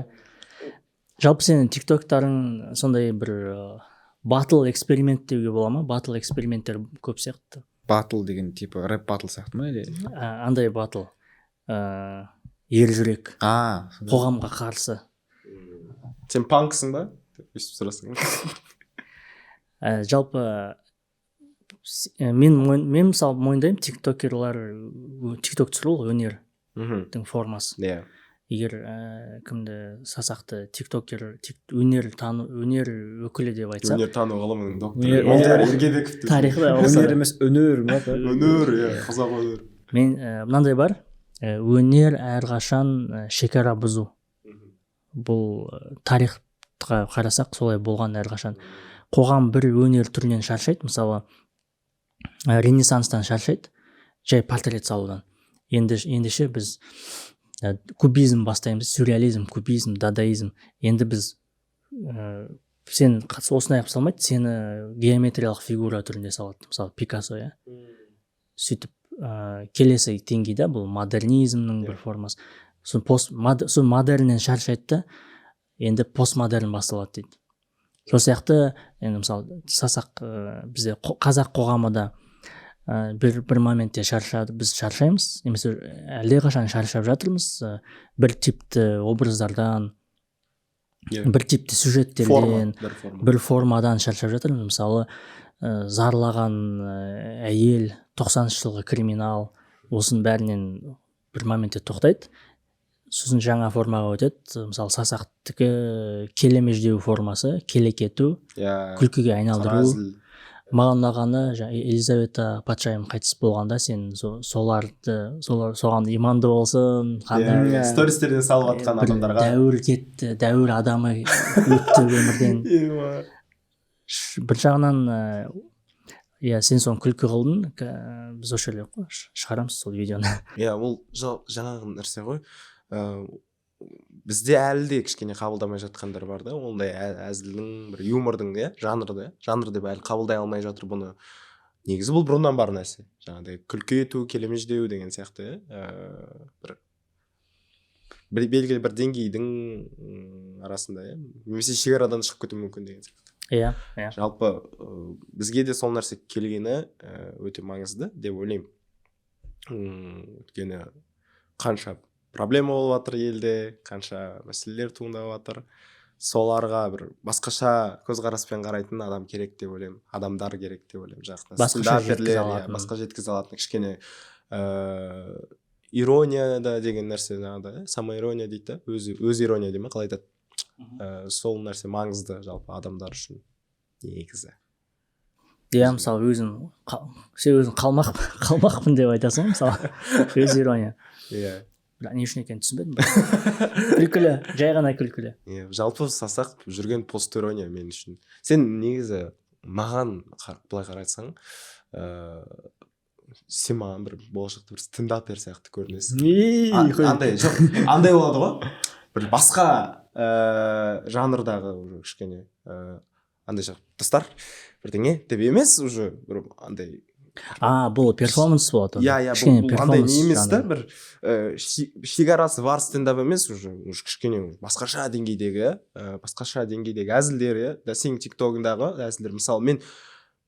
жалпы сенің тиктоктарың сондай бір батыл эксперимент деуге бола ма? Батыл эксперименттер көп сияқты. Батыл деген типа рэп батл сияқты ма или? Андай батыл, ер жүрек, А, сондай. қоғамға қарсы. Сен панксың ба деп өйстіп сұрасаң. Жалпы мен мысалы мойындаймын, тиктокерлар, тикток түсіру ол өнердің формасы. Егер кімді, Сасақты тиктокер, өнер тану, өнер өкілі деп айтсақ. Өнер тану ғылымының докторы Өнер- Молдияр Ергебеков деп. Тарихы да болса Өнер да. емес, өнер ма? Өнер, иә, қазақ өнер. Мен мынандай бар, өнер әрқашан шекара бұзу. Бұл тарихқа қарасақ, солай болған әрқашан. Қоғам бір өнер түрінен шаршайды, мысалы, ренессанстан шаршайды, жай портрет салудан. Енді ендеше біз кубизм бастаймыз, сюрреализм, кубизм, дадаизм. Енді біз сен осындай қылып салмайды, сені геометриялық фигура түрінде салады, мысалы, Пикассо, иә. Сөйтіп келесі деңгейде бұл модернизмнің бір формасы. Сосын сол модерннен шаршайды да, енді постмодерн басталады дейді. Сол сияқты енді, мысалы, Сасақ, бізде қазақ қоғамы да бір моментте шаршады. Біз шаршаймыз немесе әлдеқашан шаршап жатырмыз бір типті образдардан, бір типті сюжеттерден. Форма, бір форма. Бір формадан шаршап жатырмыз. Мысалы, зарлаған әйел, 90-жылғы криминал, осының бәрінен бір моментте тоқтайды, сосын жаңа формаға өтеді. Мысалы, Сасақтікі келемеждеу формасы, келекету, күлкіге айналдыру. Әзіл. Маған ұнағаны, Елизавета патшайым қайтыс болғанда, сен соларды, солар соған иманды болсын, қандай Иә, стористерден салып жатқан бір адамдарға. Дәуір кетті, дәуір адамы өтті өмірден. Бір жағынан, иә, сен соны күлкі қылдың. Біз осы жерде шығарамыз сол видеоны. Иә, ол жаңағы нәрсе ғой, бізде әлі де кішкене қабылдамай жатқандар бар да ондай әзілдің, бір юмордың, иә, жанрды, иә, жанр деп әлі қабылдай алмай жатыр бұны. Негізі бұл бұрыннан бар нәрсе, жаңағыдай күлкі ету, келемеждеу деген сияқты, иә, бір белгілі бір деңгейдің арасында, иә, немесе шекарадан шығып кетуі мүмкін деген сияқты. иә иә Жалпы бізге де сол нәрсе келгені өте маңызды деп ойлаймын. Өйткені қанша проблема болып жатыр елде, қанша мәселелер туындап жатыр, соларға бір басқаша көзқараспен қарайтын адам керек деп ойлаймын, адамдар керек деп ойлаймын жақта. Басқаша Стендаперлер, жеткізе иә, алатын. Басқа жеткізе алатын, кішкене ирония да деген нәрсе, жаңағыдай, иә, самоирония дейді да, өзі өз ирония дей ма, қалай айтады. Сол нәрсе маңызды жалпы адамдар үшін негізі. Иә, мысалы, өзің сен өзің қалмақпын деп айтасың ғой, мысалы, өз ирония. Бірақ не үшін екенін түсінбедім, бірақ күлкілі, жай ғана күлкілі. Иә, жалпы Сасақ жүрген постирония мен үшін. Сен негізі маған былай қарасаң, сен маған бір болашақта бір стендапер сияқты көрінесің. Андай жоқ, андай болады ғой, бір басқа жанрдағы уже кішкене андай жоқ, достар, бірдеңе деп емес, уже бір андай. А, бұл перформанс болады онда. Иә, Кішкене бұл андай перформанс не емес та, жанры. бір шекарасы бар стендап емес, уже кішкене басқаша деңгейдегі, басқаша деңгейдегі әзілдер, иә да. Сенің тиктогыңдағы әзілдер, мысалы, мен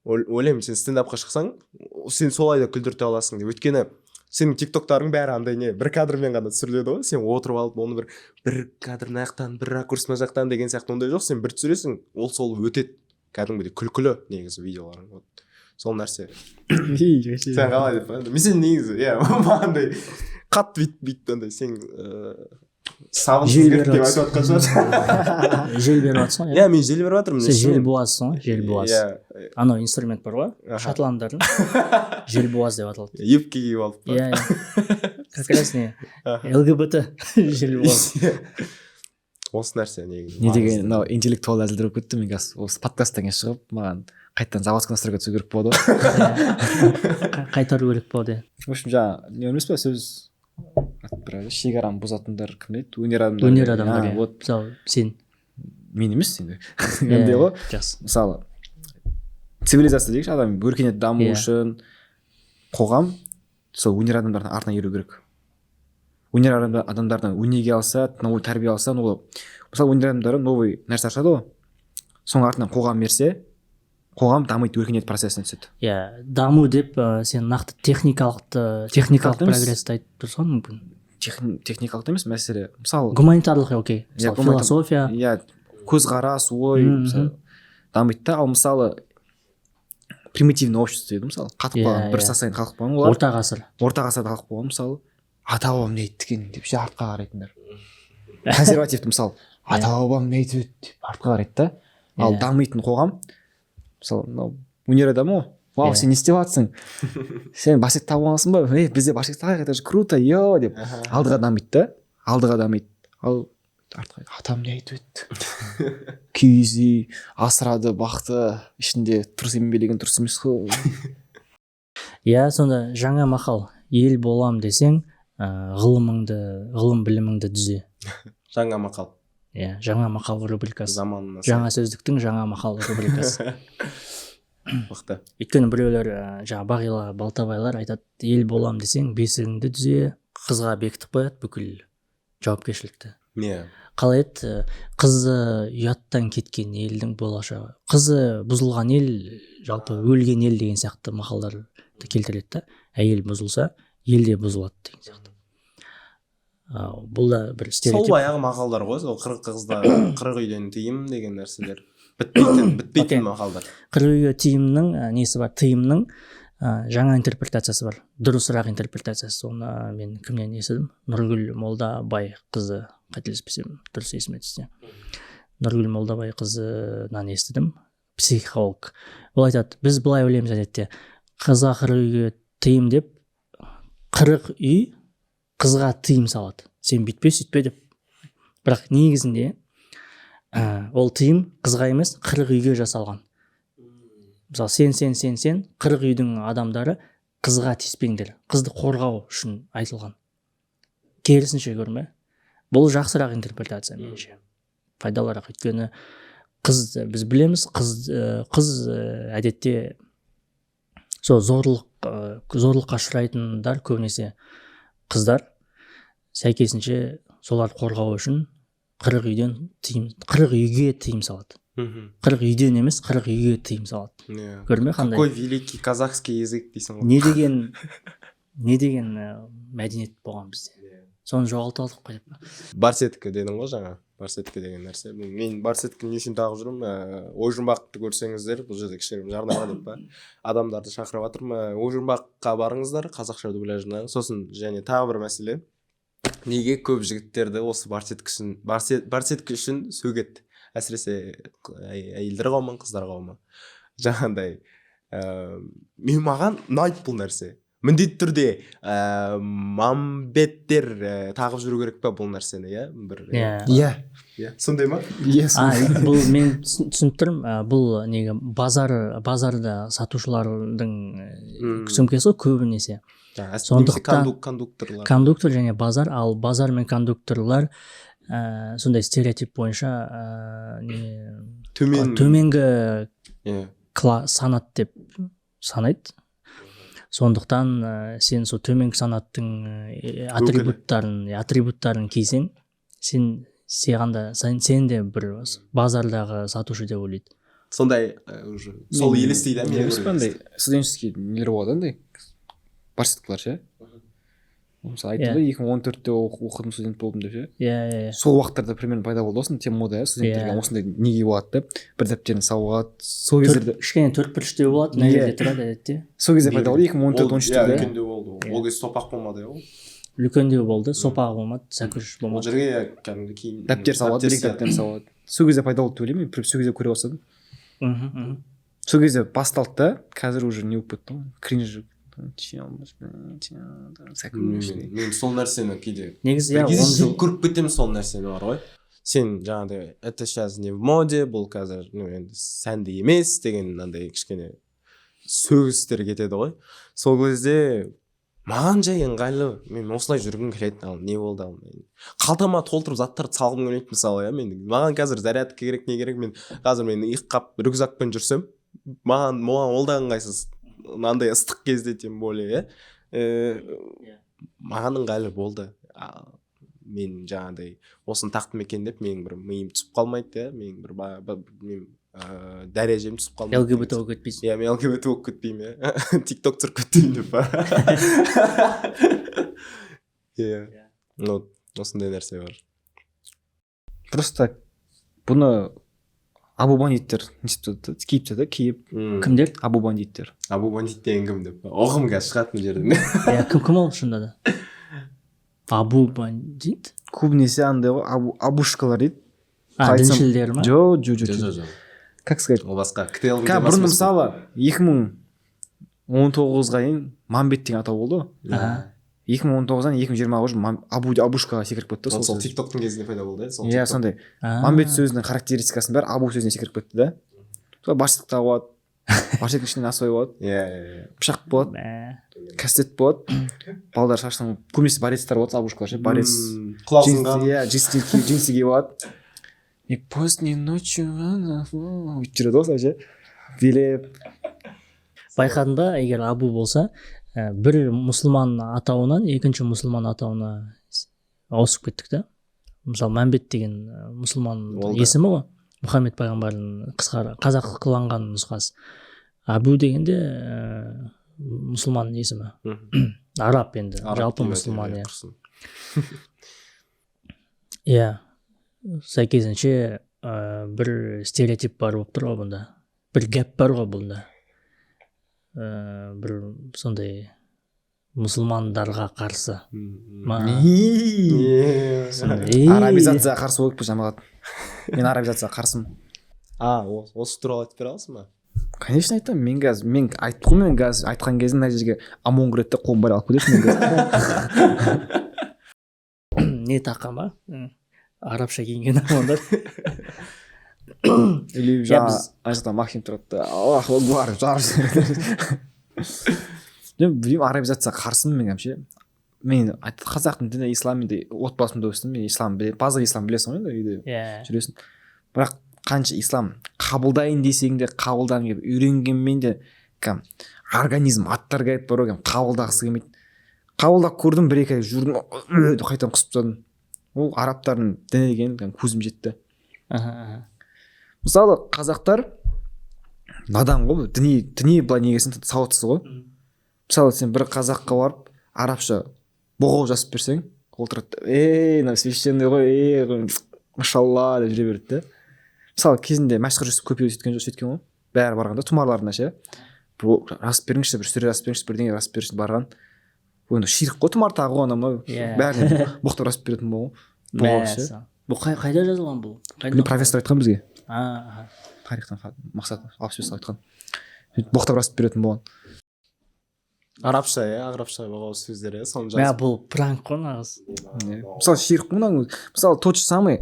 ойлаймын, сен стендапқа шықсаң, сен солай да күлдірте аласың деп. Өйткені сенің тиктоктарың бәрі андай не, бір кадрмен ғана түсіріледі ғой. Сен отырып алып, оны бір кадр мына жақтан, бір ракурс мына жақтан деген сияқты ондай жоқ. Сен бір түсіресің, ол сол өтеді, кәдімгідей күлкілі негізі видеоларың. Вот сол нәрсе. Сен қалай деп па? Мен сен негізі, иә, маған андай қатты бүйтіп андай сен сабынсыз Жел керек беріп деп айтып жатқан шығар. Жел беріп жатрсың ғой. Иә, мен жел беріп жатырмын. Сен желбуазсың ғой, желбуаз. Иә. Анау инструмент бар ғой, шотландардың, желбуаз деп аталады. Юбка киіп алып па? Иә, как раз не ЛГБТ желбуаз. Осы нәрсе негізі Не деген маңызды. мынау интеллектуал әзілдер болып кетті. Мен қазір осы подкасттан кейін шығып, маған қайтадан заводской настройка түсу керек болады ғой. Қайтару керек болады, иә. В общем, жаңа не емес па, сөз Бір шекараны бұзатындар кім еді? Өнер адамдары. Өнер адамдары, А, иә. Вот. Мысалы, сен. Мен емес енді, андай ғой. Жақсы. Мысалы, цивилизация дейікші, адам өркениет даму үшін қоғам сол өнер адамдарының артынан еру керек. Өнер адамдарынан өнеге алса, новый тәрбие алса, новый, мысалы, өнер адамдары новый нәрсе ашады ғой, соның артынан қоғам ерсе, қоғам дамиды, өркениет процесіне түседі. Иә, даму деп сен нақты техникалық емес. Прогрессті айтып тұрсың ғой, мүмкін. Техникалық емес мәселе, мысалы. Гуманитарлық, окей, мысалы, философия. Иә, көзқарас, ой, мысалы, дамиды да. Ал, мысалы, примитивный общество дейді, мысалы, қатып қалған бір состояние қалып қалған олар. Орта ғасыр. Орта ғасырда қалып қойған. Мысалы, ата бабам не айтты екен деп ше, артқа қарайтындар, консервативті, мысалы, ата бабам не айтып еді деп артқа қарайды да. Ал дамитын қоғам, мысалы, мынау өнер адамы ғой, вау, сен не істеп жатырсың, сен барсетка тағып алғансың ба, ей, бізде барсетка тағайық, это же круто, йо деп алдыға дамиды да, алдыға дамиды. Ал артқа, атам не айтып еді, киіз үй асырады, бақты, ішінде трусы билеген дұрыс емес қой. Иә, сонда жаңа мақал: ел болам десең, ғылымыңды, ғылым біліміңді түзе. Жаңа мақал. Иә, жаңа мақал рубрикасы. Заманына сай. Жаңа сөздіктің жаңа мақал рубрикасы. Мықты. Өйткені біреулер, жаңағы Бағила Балтабайлар айтады: ел болам десең, бесігіңді түзе. Қызға бекітіп қояды бүкіл жауапкершілікті. Қалай еді, қызы ұяттан кеткен елдің болашағы, қызы бұзылған ел жалпы өлген ел деген сияқты мақалдарды келтіреді да. Әйел бұзылса, ел де бұзылады деген сияқты. Бұл да бір Сол стереотип. баяғы мақалдар ғой, сол қырық қызда қырық үйден тыйым деген нәрселер, бітпейтін бітпейтін мақалдар. Қырық үйге тыйымның несі бар, тыйымның жаңа интерпретациясы бар, дұрысырақ интерпретациясы. Оны мен кімнен естідім? Нұргүл Молдабай қызы, қателеспесем, дұрыс есіме түссе, Нұргүл Молдабай қызынан естідім, психолог. Ол айтады: біз былай ойлаймыз әдетте, қызға қырық үйге тыйым деп, 40 үй қызға тыйым салады, сен бүйтпе, сөйтпе деп. Бірақ негізінде ол тыйым қызға емес, 40 үйге жасалған. Мысалы, сен, сен, сен, сен, 40 үйдің адамдары қызға тиіспеңдер, қызды қорғау үшін айтылған. Керісінше, көрме? Бұл жақсырақ интерпретация, меніңше, пайдалырақ. Өйткені қыз, біз білеміз, қыз әдетте сол зорлыққа ұшырайтындар көбінесе қыздар. Сәйкесінше, соларды қорғау үшін 40 үйден тыйым, 40 үйге тыйым салады. 40 үйден емес, 40 үйге тыйым салады. Көрме, қандай? Какой великий казахский язык дейсің ғой. Не деген мәдениет болған бізде, соны жоғалтып алдық қой деп. Барсетка дедің ғой жаңа, барсетка деген нәрсе. Мен барсетка не үшін тағып жүрмін? Ой жұмбақты көрсеңіздер, бұл жерде кішігірім жарнама деп па, адамдарды шақырып жатырмын. Ой жұмбаққа барыңыздар, қазақша дубляжына. Сосын және тағы бір мәселе: неге көп жігіттерді осы барсетка үшін, барсетка үшін сөгеді, әсіресе әйелдер қауымы, қыздар қауымы? Жаңағындай, мен, маған ұнайды бұл нәрсе. Міндетті түрде мамбеттер тағып жүру керек па бұл нәрсені, иә, бір? Иә. Иә. Иә, сондай ма? Иә. А, бұл мен түсініп тұрмын. Бұл неге, базарда сатушылардың сөмкесі ғой көбінесе. Жаңа, немесе кондукторлар. Кондуктор және базар. Ал базар мен кондукторлар сондай стереотип бойынша не Төмен. Төменгі санат деп санайды. Сондықтан сен сол төменгі санаттың атрибуттарын кисең, сен саған да, сен де бір базардағы сатушы деп ойлайды. Сондай уже сол елестейді да. Не Мен емес па, андай студенческий нелер болады, андай барсеткалар ше. Мысалы, айтты ғой, 2014-те оқыдым, студент болдым деп ше. Иә, иә, иә. Сол уақыттарда примерно пайда болды осындай тема, мода, иә, студенттерге. Осындай неге болады деп, бір дәптерін салып алады сол кездерде. Кішкене төртбұрыштау болады, мына жерде тұрады әдетте. Сол кезде пайда болды, 2014, 13-те. Үлкендеу болды ол. Ол кезде сопақ болмады, иә, ол. Үлкендеу болды, сопағы болмады, сәкүш Ол болмады. жерге, иә, кәдімгі кейін Дәптер салып алады, бір екі дәптер. Дәптерін салып алады. Сол кезде пайда болды деп ойлаймын мен, сол кезде көре бастадым. мхм мхм Сол кезде басталды да, қазір уже не болып кетті ғой, кринж. Мен сол нәрсені кейде Негізі, бір иә, кезде 10 жыл жек көріп кетемін сол нәрсені. Бар ғой, сен жаңағыдай, это сейчас не в моде, бұл қазір, ну, енді сәнді емес деген мынандай кішкене сөгістер кетеді ғой. Сол кезде Маған жай ыңғайлы, мен осылай жүргім келеді. Ал не болды? Ал мен қалтама толтырып заттарды салғым келмейді, мысалы, иә. Мен, маған қазір зарядка керек, не керек. Мен қазір мен иыққап рюкзакпен жүрсем, маған ол да ыңғайсыз мынандай ыстық кезде, тем более, иә. Маған ыңғайлы болды. Мен жаңағыдай осыны тақтым екен деп, менің бір миым түсіп қалмайды, иә, менің бір мен дәрежем түсіп қалмайды. ЛГБТ болып кетпейсің. Иә, мен ЛГБТ болып кетпеймін, иә, Тик Ток түсіріп кетпеймін деп па, иә. Ну, осындай нәрсе бар. Просто бұны абу бандиттер не істеп тастады да, киіп тастады, киіп. Кімдер? Абу бандиттер. Абу бандит деген кім деп, ұғым қазір шығады мына жерден. Иә, кім ол шынында да, абу бандит? Көбінесе андай ғой, абу, абушкалар дейді. А, Қалай айтсам- діншілдер ма? Жо, Жоқ. жоқ, как сказать? Ол басқа, ктл. Бұрын, мысалы, 2019-ға дейін мамбет деген атау болды ғой. 2019-дан 2020-ға уже абу, абушкаға секіріп кетті Ол сол сол сөз. Тик Токтың кезінде пайда болды, иә, сол Иә. TikTok. Сондай мамбет сөзінің характеристикасының бәрі абу сөзіне секіріп кетті да. Сол башық тағып алады, башектің ішінде насвай болады, иә иә иә пышақ болады, Мә. кастет болады. Балдар шашының, көбінесе борецтар болады, абушкалар ше, борец. Құлақ сынған. Иә, джинсы киіп алады и поздней ночью өйтіп жүреді ғой, осылай ше, билеп. Байқадың ба, егер абу болса, бір мұсылман атауынан екінші мұсылман атауына ауысып кеттік та. Мысалы, Мәмбет деген мұсылман Ол да. есімі ғой, Мұхаммед пайғамбардың қысқа қазақыланған нұсқасы. Абу дегенде мұсылман есімі. Араб енді. Араб Жалпы деп мұсылман, айтады, иә. Құрсын. Иә, сәйкесінше бір стереотип бар болып тұр ғой бұнда, бір гәп бар ғой бұнда, бір сондай мұсылмандарға қарсы ма? Сондай. Арабизацияға қарсы болайық па, жамағат? Мен арабизацияға қарсымын. А, осы туралы айтып бере аласың ба? Конечно, айтамын. Мен қазір, мен айттым ғой, мен қазір айтқан кезде мына жерге ОМОН кіреді де, қолын байлап алып кетеді мен қазір. Не таққан ба? Арабша киінген ОМОНдар. Или Иә, жаңа біз- ана жақта Максим тұрады да, Аллаху акбар жарып жібереді. Мен білмеймін, арабизацияға қарсымын мен вообще. Мен қазақтың діні ислам, енді отбасымда өстім мен, ислам база ислам, білесің ғой енді, үйде жүресің. Бірақ қанша ислам қабылдайын десең де, қабылдағың келіп үйренгенмен де, кәдімгі организм отторгает бар ғой, кәдімгі қабылдағысы келмейді. Қабылдап көрдім, бір екі ай жүрдім, деп қайтадан құсып тастадым. Ол арабтардың діні деген кәдімгі көзім жетті. Аха, аха. Мысалы, қазақтар надан ғой, діни былай негесін сауатсыз ғой. Мысалы, сен бір қазаққа барып арабша боғау жазып берсең, ол тұрады да, ей, мынау священный ғой, ей, машалла деп жүре береді да. Мысалы, кезінде Мәшһүр Жүсіп Көпей сөйткен жоқ, сөйткен ғой. Бәрі барғанда тұмарларына ше, бір жазып беріңізші, бір сүре жазып беріңізші, бірдеңе жазып беріңізші барған. Ол енді ширк қой, тұмар тағы ғой, анау мынау, Иә. бәріне боқтап жазып беретін болған ғой боғау ше. Мәссаған. Бұл қайда жазылған бұл? Қайда? Білмеймін, профессор айтқан бізге. А, аха. Тарихтан Мақсат 65 айтқан, сөйтіп боқтап жазып беретін болған. Арабша, иә, арабша боғауыз сөздер, иә, соны Мә, жазып. бұл пранк қой нағыз. Иә. Мысалы, ширк қой мынаның өзі. Мысалы, тот же самый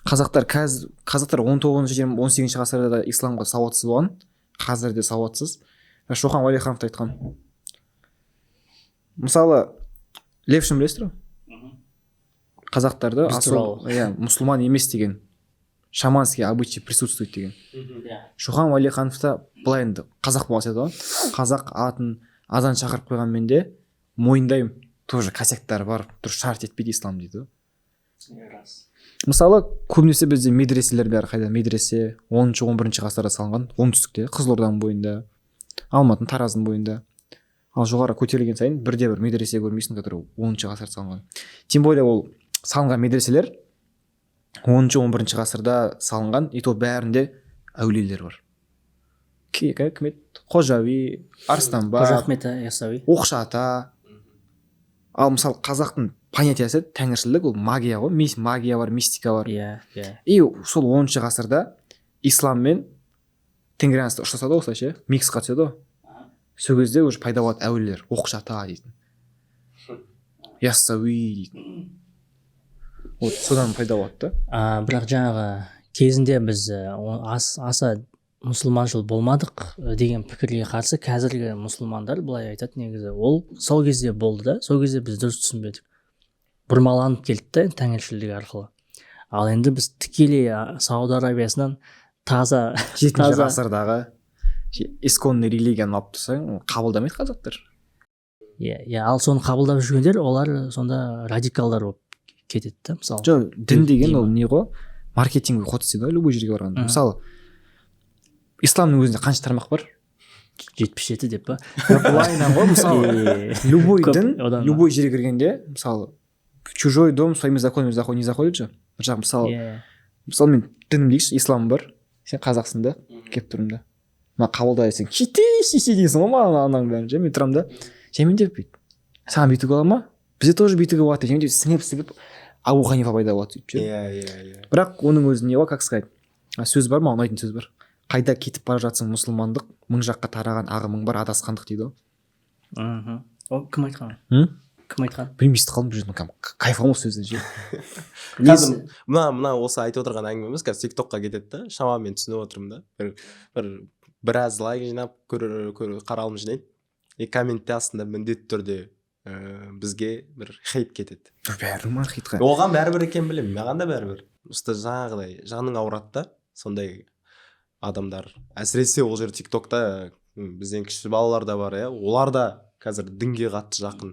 қазақтар қазір, қазақтар 19-, 18-ғасырда да исламға сауатсыз болған, қазір де сауатсыз. Шоқан Уәлиханов та айтқан. Мысалы, Левшин білесіздер ғой, қазақтарды Біз туралы. Иә, мұсылман емес деген, шаманский обычай присутствует деген. Иә. Шоқан Уәлиханов та былай енді қазақ болған сияқты ғой, қазақ атын азан шақырып қойғанмен де, мойындаймын, тоже косяктары бар, дұрыс шарт етпейді ислам дейді ғой. Рас. Мысалы, көбінесе бізде медреселер бәрі қайда? Медресе 10-, 11-ғасырда салынған оңтүстікте, Қызылорданың бойында, Алматының, Тараздың бойында. Ал жоғары көтерілген сайын бірде бір медресе көрмейсің, который 10-ғасырда салынған. Тем более ол салынған медреселер 10-, 11-ғасырда салынған, и то бәрінде әулиелер бар. Кім еді, Қожауи, Арыстанбаб, Қожа Ахмет Яссауи. Оқшы ата. Ал мысалы, қазақтың понятиясы тәңіршілдік, ол магия ғой, магия бар, мистика бар. Иә иә И сол 10-ғасырда ислам мен тенгрианство ұштасады ғой, осылай ше, миксқа түседі ғой. Сол кезде уже пайда болады әулиелер, Оқшы ата дейтін, Яссауи дейтін, вот содан пайда болады да. А, бірақ жаңағы кезінде біз аса Мұсылманшыл болмадық деген пікірге қарсы қазіргі мұсылмандар былай айтады: негізі ол сол кезде болды да, сол кезде біз дұрыс түсінбедік, бұрмаланып келді да тәңіршілдік арқылы. Ал енді біз тікелей Сауд Арабиясынан таза 7-ші таза ғасырдағы исконный религияны алып тұрсаң, оны қабылдамайды қазақтар. Иә, ал соны қабылдап жүргендер, олар сонда радикалдар болып кетеді да, мысалы. Жоқ, дін деген ол Дей ма? не ғой, маркетинговый ход істейді ғой любой жерге барғанда. Мысалы, исламның өзінде қанша тармақ бар? 77 деп па? Былайынан ғой, мысалы, любой Көп, дін одан да. любой жерге кіргенде, мысалы, в чужой дом своими законами не заходит же. Бір жақ, мысалы, мысалы, мен дінім дейікші, ислам бар, сен қазақсың да, келіп тұрмын да, маған қабылда десең, кетейші дейсің ғой маған, ананың бәрін ше. Мен тұрамын да, жаймендеп бүйтіп, саған бүйтуге бола ма, бізде тоже бүйтуге болады деп, жаймендеп сіңіп сіңіп Абу Ханифа пайда болады сөйтіп ше. иә иә иә Бірақ оның өзі не ғой, как сказать, сөз бар, маған ұнайтын сөз бар: қайда кетіп бара жатсың, мұсылмандық, мың жаққа тараған ағымың бар адасқандық дейді ғой. Ол кім айтқан? М? Кім айтқан? Білмеймін, естіп қалдым бір жерден, кәдімгі кайф аламын осы сөзден ше. Қазір мына осы айтып отырған әңгімеміз қазір Тик Токқа кетеді да, шамамен түсініп отырмын да, бір біраз лайк жинап, қаралым жинайды, и комментте астында міндетті түрде бізге бір хейт кетеді. Бәрі ма хейтқа? Оған бәрібір екенін білемін, маған да бәрібір, просто жаңағыдай жаның ауырады да сондай адамдар. Әсіресе ол жер Тик Токта бізден кіші балалар да бар, иә, олар да қазір дінге қатты жақын,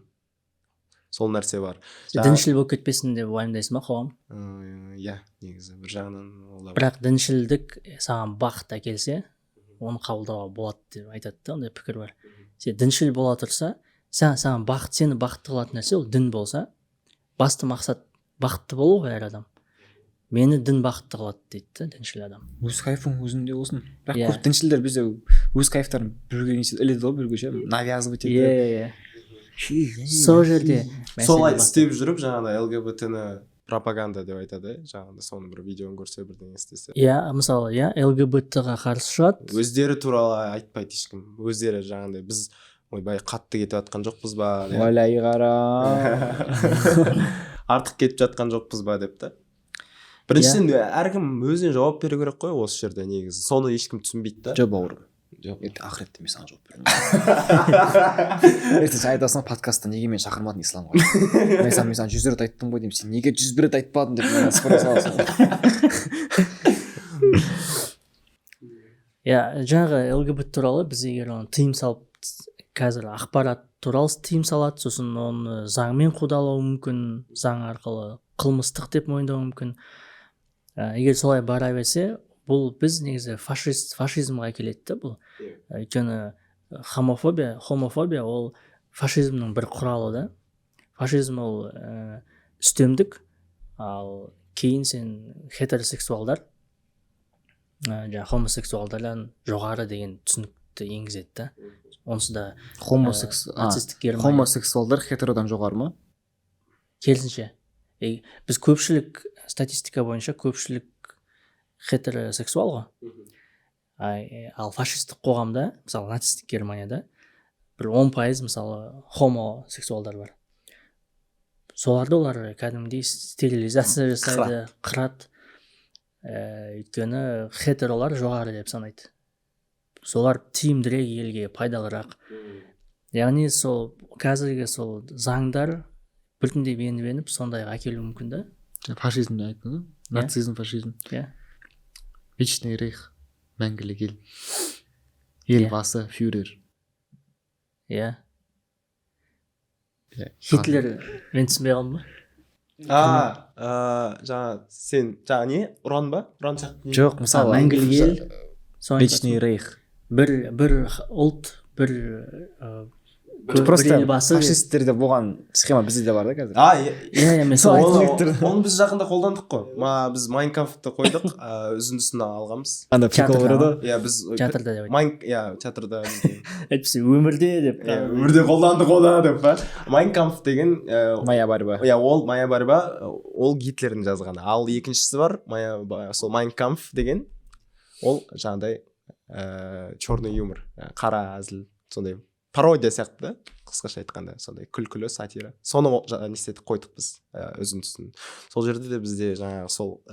сол нәрсе бар. Діншіл болып кетпесін деп уайымдайсың ба, қоғам? Иә, негізі бір жағынан ол да бар. Бірақ діншілдік саған бақыт әкелсе, оны қабылдауға болады деп айтады да, ондай пікір бар. Сен діншіл бола тұрса, саған бақыт, сені бақытты қылатын нәрсе ол дін болса, басты мақсат бақытты болу ғой әр адам. Мені дін бақытты қылады дейді да діншіл адам. Өз кайфың өзіңде болсын, бірақ көп діншілдер бізде өз кайфтарын біреуге не істейді, іледі ғой біреуге ше, навязывать етеді. Иә, сол жерде мәселе Солай басталады. істеп жүріп, жаңағыдай ЛГБТ ні пропаганда деп айтады, иә, жаңағыдай соны бір видеоны көрсе, бірдеңе істесе. Иә, мысалы, иә, ЛГБТ ға қарсы шығады. Өздері туралы айтпайды ешкім, өздері жаңағыдай біз, ойбай, қатты кетіп жатқан жоқпыз ба деп. Уәләй қара. Артық кетіп жатқан жоқпыз ба деп та. Біріншіден, әркім өзіне жауап беру керек қой осы жерде негізі, соны ешкім түсінбейді да. Жоқ, бауырым. Жоқ. Ертең ақыретте мен саған жауап беремін. Ертең сен айтасың: подкастта неге мені шақырмадың исламға? Мен саған 100 рет айттым ғой деймін, сен неге 101 рет айтпадың деп маған сыпыра саласың. Иә, жаңағы ЛГБТ туралы біз егер оны тыйым салып, қазір ақпарат туралы тыйым салады, сосын оны заңмен қудалауы мүмкін, заң арқылы қылмыстық деп мойындауы мүмкін. Егер солай бара берсе, бұл біз негізі фашизмға әкеледі да бұл. Өйткені хомофобия ол фашизмнің бір құралы да. Фашизм ол үстемдік, ал кейін сен хетеросексуалдар жаңағы хомосексуалдардан жоғары деген түсінікті енгізеді да. Онсыз да нацистік Германия. Хомосексуалдар хетеродан жоғары ма? Керісінше. Біз көпшілік, статистика бойынша көпшілік хетеросексуал ғой. Ал фашистік қоғамда, мысалы, нацистік Германияда бір 10%, мысалы, хомосексуалдар бар. Соларды олар кәдімгідей стерилизация жасайды, қырады. Өйткені хетеролар жоғары деп санайды, солар тиімдірек, елге пайдалырақ. Яғни сол қазіргі сол заңдар біртіндеп еніп еніп сондайға әкелуі мүмкін да. Фашизм айттың ғой, нацизм, фашизм. Иә. Вечный рейх, мәңгілік ел, елбасы, фюрер. Иә. Хитлер, мен түсінбей қалдым ба? А, жаңа сен жаңа не, ұран ба, ұран сияқты не? Жоқ, мысалы, Мәңгілік ел, соны вечный айтып рейх. Бір ұлт, бір Просто бір елбасы. Фашисттерде болған схема бізде де бар да қазір. А, иә. Иә, мен солай Оны, оны біз жақында қолдандық қой. Біз «Майн Кампфты» қойдық, үзіндісін алғанбыз. Анда прикол Театрда бар еді. ма? Иә, біз Театрда деп айт. Майн, иә, театрда бізде. Әйтпесе өмірде деп. Иә, өмірде қолдандық оны деп па. «Майн Кампф» деген Моя борьба. Иә, ол «Моя борьба», ол Гитлердің жазғаны. Ал екіншісі бар, сол «Майн Кампф» деген, ол жаңағыдай черный юмор, қара әзіл, сондай пародия сияқты да, қысқаша айтқанда, сондай күлкілі сатира. Соны не істедік, қойдық біз үзіндісін. Сол жерде де бізде жаңағы сол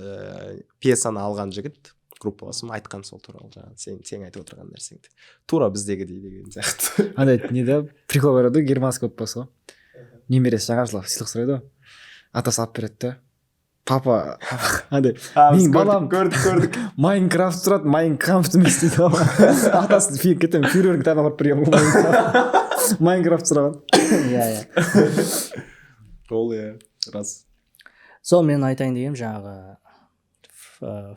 пьесаны алған жігіт Группаласым айтқан сол туралы, жаңағы сен айтып отырған нәрсеңді, тура біздегідей деген сияқты. Андай не да, прикол бар еді, германский отбасы ғой. Немересі жаңа жылға сыйлық сұрайды ғой, атасы алып береді да, папа андай менің балам Көрдік, көрдік. Майнкрафт сұрады, Майнкрафт емес дейді ғой. Атасы кетемін, фюрердің кітабын апарып берген ғой, Майнкрафт сұраған. Иә, иә. Ол, иә, рас. Сол мен айтайын дегенім, жаңағы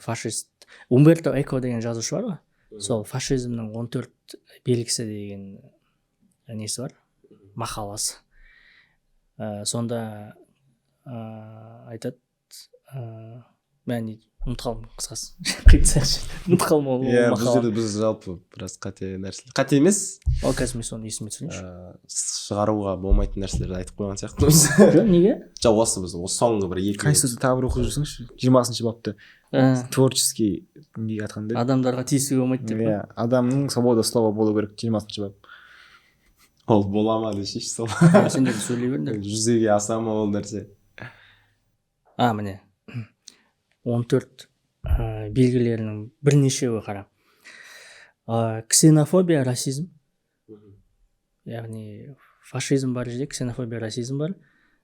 фашист Умберто Эко деген жазушы бар ғой, сол «Фашизмнің 14 белгісі» деген несі бар, мақаласы. Сонда айтады, мен ұмытып қалдым, қысқасы, қиып тастайықшы, ұмытып қалдым ол Иә, бұл мақала. жерде біз жалпы біраз қате нәрселер, қате емес, Ол қазір мен соны есіме түсірейінші. Шығаруға болмайтын нәрселерді айтып қойған сияқтымыз. Жоқ, неге? Жоқ, осы біз осы соңғы бір екі Қай сөзді тағы бір оқып жүрсеңші, 20-бапты. Творческий не айтқандай. Адамдарға тиісуге болмайды деп па? Иә, адамның свобода слова болу керек, 20-бап. Ол бола ма десейші сол. Сендер сөйлей беріңдер. Жүзеге аса ма ол нәрсе? А, міне, 14 белгілерінің бірнешеуі, қара. Ксенофобия, расизм, яғни фашизм бар жерде ксенофобия, расизм бар.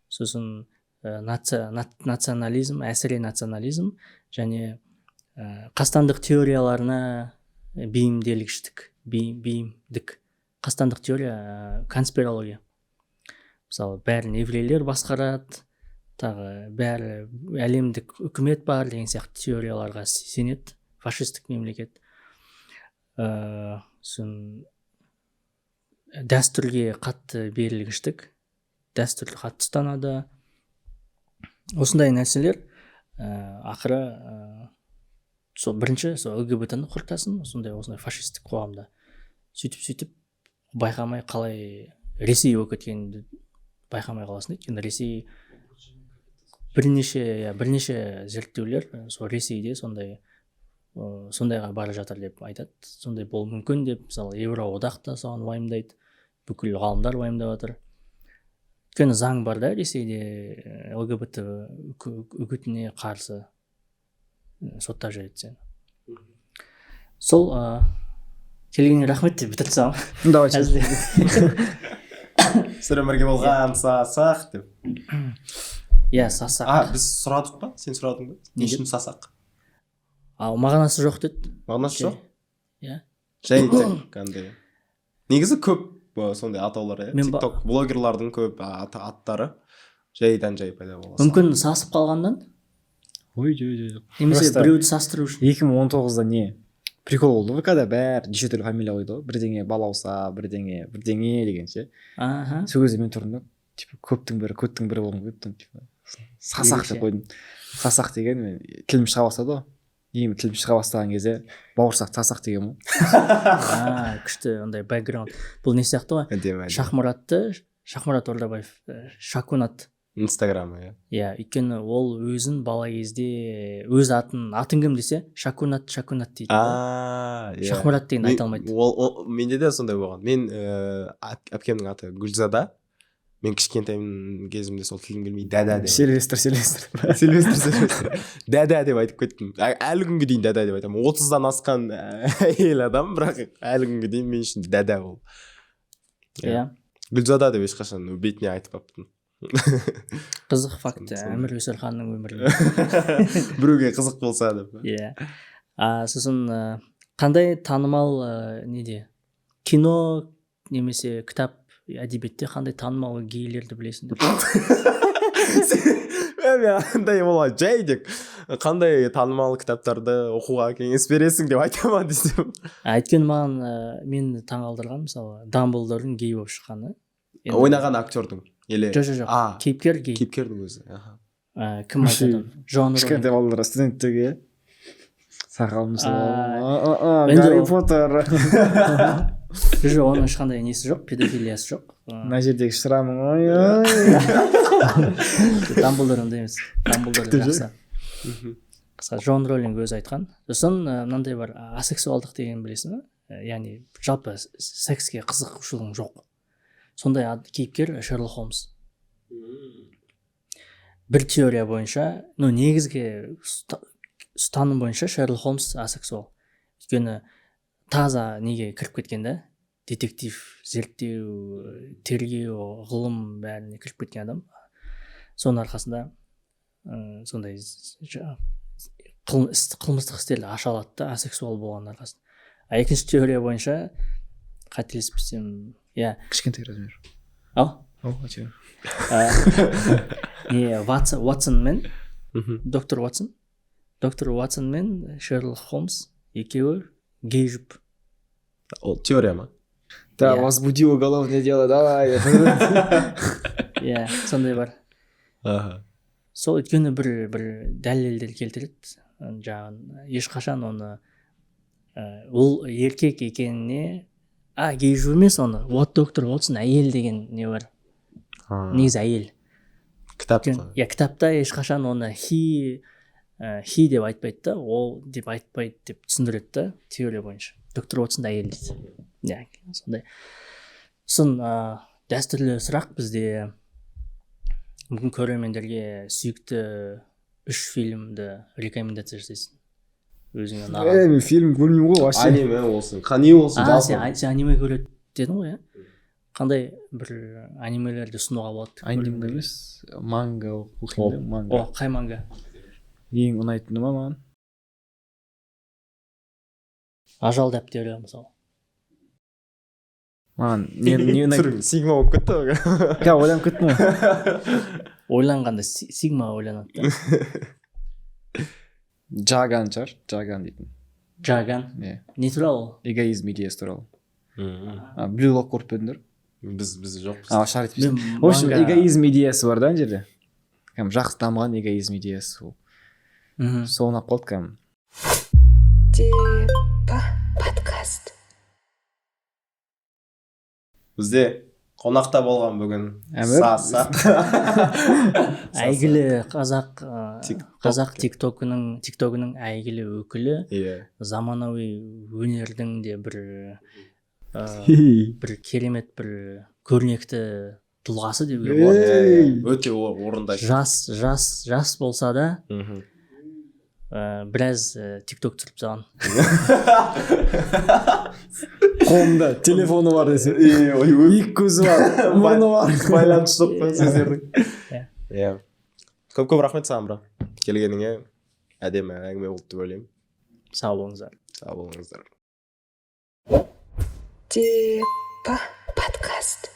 Сосын национализм, әсіре национализм және қастандық теорияларына бейімделгіштік, бейімдік. Қастандық теория, конспирология, мысалы, бәрін еврейлер басқарады, тағы бәрі әлемдік үкімет бар деген сияқты теорияларға сенеді фашистік мемлекет. Сосын дәстүрге қатты берілгіштік, дәстүрді қатты ұстанады. Осындай нәрселер. Ақыры сол бірінші сол ЛГБТ ны құртасың осындай осындай фашистік қоғамда. Сөйтіп, сөйтіп байқамай қалай Ресей болып кеткеніңді байқамай қаласың. Өйткені Ресей бірнеше, иә, бірнеше зерттеулер сол Ресейде сондай сондайға бара жатыр деп айтады, сондай болуы мүмкін деп. Мысалы, Еуроодақ та соған уайымдайды, бүкіл ғалымдар уайымдап жатыр. Өйткені заң бар да Ресейде, ЛГБТ үгітіне қарсы, соттап жібереді сені. Сол, келгеніңе рахмет деп бітіріп тастағанмын. Давайте. Сіздермен бірге болған Сасақ деп. Иә, Сасақ. А, біз сұрадық па, сен сұрадың ба, не Не деп? үшін Сасақ? Ал мағынасы жоқ деді. Мағынасы жоқ. Иә. Жай тек андай, негізі көп сондай атаулар, иә. Мен Тикток блогерлардың көп аттары жайдан жай пайда бола. Мүмкін, сасып қалғаннан. Ой, жоқ, жоқ, жоқ. Немесе Просто біреуді састыру үшін. 2019-да не прикол болды, ВК да бәрі неше түрлі фамилия қойды ғой, бірдеңе балауса, бірдеңе бірдеңе деген ше. Сол кезде мен тұрдым да, типа, көптің бірі, көттің бірі болғым келіп, типа, Сасақ деп Ерекше. қойдым. Сасақ деген мен тілім шыға бастады ғой. Ең тілім шыға бастаған кезде бауырсақ сасақ деген ғой. А, күшті андай бэкграунд. Бұл не сияқты ғой? Әдемі, әдемі. Шахмұратты, Шахмұрат Ордабаев, Шакунат. Инстаграмы, иә. Иә, өйткені ол өзін бала кезде өз атын, атың кім десе, Шакунат, Шакунат дейді да. А, иә. Шахмұрат деген айта алмайды. Ол менде де сондай болған. Мен әпкемнің аты Гүлзада. Мен кішкентайым кезімде сол тілім келмей дәдә деп. Сильвестр, Сильвестр. Сильвестр, Сильвестр, дәдә деп айтып кеттім. Әлі күнге дейін дәдә деп айтамын. 30-дан асқан әйел адам, бірақ әлі күнге дейін мен үшін дәдә ол. Иә. Гүлзада деп ешқашан бетіне айтпаппын. Қызық факт. Сондай. Әмір Өсерханның өмірі. Біреуге қызық болса деп. Иә. А сосын қандай танымал, неде, кино немесе кітап, әдебиетте қандай танымал гейлерді білесің деп. Мен андай болады жай деп, қандай танымал кітаптарды оқуға кеңес бересің деп айта ма десем. А, өйткені маған, мені таңғалдырған, мысалы, Дамблдордың гей болып шыққаны. Ойнаған актердің или? Жоқ, жоқ, жоқ. А. Кейіпкер гей. Кейіпкердің өзі, аха. Кім айтады оны? Джон Ролинг. Кішкентай балалар, студенттерге, иә, сақалым. Енді Гарри Поттер. Жоқ, оның ешқандай несі жоқ, педофилиясы жоқ. Мына жердегі шрамың, ой, ой. Дамблдор ондай емес, Дамблдор Күтіп жүр. жақсы. Қысқа, Джон Ролинг өзі айтқан. Сосын мынандай бар, асексуалдық деген білесің ба? Яғни жалпы секске қызығушылығың жоқ, сондай кейіпкер Шерлок Холмс. Бір теория бойынша, ну, негізгі Ұстаным бойынша Шерлок Холмс асексуал, өйткені таза неге кіріп кеткен да, детектив, зерттеу, тергеу, ғылым, бәріне кіріп кеткен адам. Соның арқасында сондай қылмыстық істерді аша алады да, асексуал болғанның арқасында. А екінші теория бойынша, қателеспесем, иә. Кішкентай размер. Ау. Ау, әйтеуір. Не, Ватсон мен доктор Ватсон, доктор Ватсон мен Шерлок Холмс екеуі гей жұп. Ол теория ма? Да. Иә. Возбуди уголовное дело, давай. Иә, сондай бар. Сол, өйткені бір дәлелдер келтіреді, жаңағы ешқашан оны ол еркек екеніне, а гей жұп емес, оны вот доктор Уотсон әйел деген не бар, негізі әйел. Кітап. Иә, кітапта ешқашан оны he деп айтпайды да, ол деп айтпайды деп түсіндіреді да. Теория бойынша доктор Уотсон да әйел дейді, иә, сондай. Сосын дәстүрлі сұрақ бізде: мүмкін, көрермендерге сүйікті үш фильмді рекомендация жасайсың, өзіңе ұнаған. Е, мен фильм көрмеймін ғой вообще. Аниме болсын, не болсын. А, сен, Жалпы. Сен аниме көреді дедің ғой, иә? Қандай бір анимелерді ұсынуға болады? Аниме емес, манга оқимын да, манга. О, қай манга? Ең ұнайтыны ма маған? «Ажал дәптері» мысалы. Маған не ұнайды? Түрің сигма болып кетті ғой. Иә, ойланып кеттім ғой. Ойланғанда сигма ойланады да. Джаган шығар, Джаган дейтін. Джаган? Иә. Не туралы ол? Эгоизм идеясы туралы. А, Блю Лок көріп пе едіңдер? Біз жоқпыз. А, шар етпейсің. Мен В общем, эгоизм идеясы бар да ана жерде, кәдімгі жақсы дамыған эгоизм идеясы ол. Сол ұнап қалды кәдімгі. Депа подкаст. Бізде қонақта болған бүгін Әмір. Саса. Әйгілі қазақ TikTok. Қазақ тиктогының әйгілі өкілі, заманауи өнердің де бір керемет, бір көрнекті тұлғасы деуге болады. Ей! Өте орынды айтты. Жас болса да, біраз тикток түсіріп тастаған. Қолында телефоны бар десе, екі көзі бар, мұрны бар. Байланыс жоқ па сөздердің? Иә. Иә, көп көп рахмет саған, брат, келгеніңе. Әдемі әңгіме болды деп ойлаймын. Сау болыңыздар. Сау болыңыздар. Депа подкаст.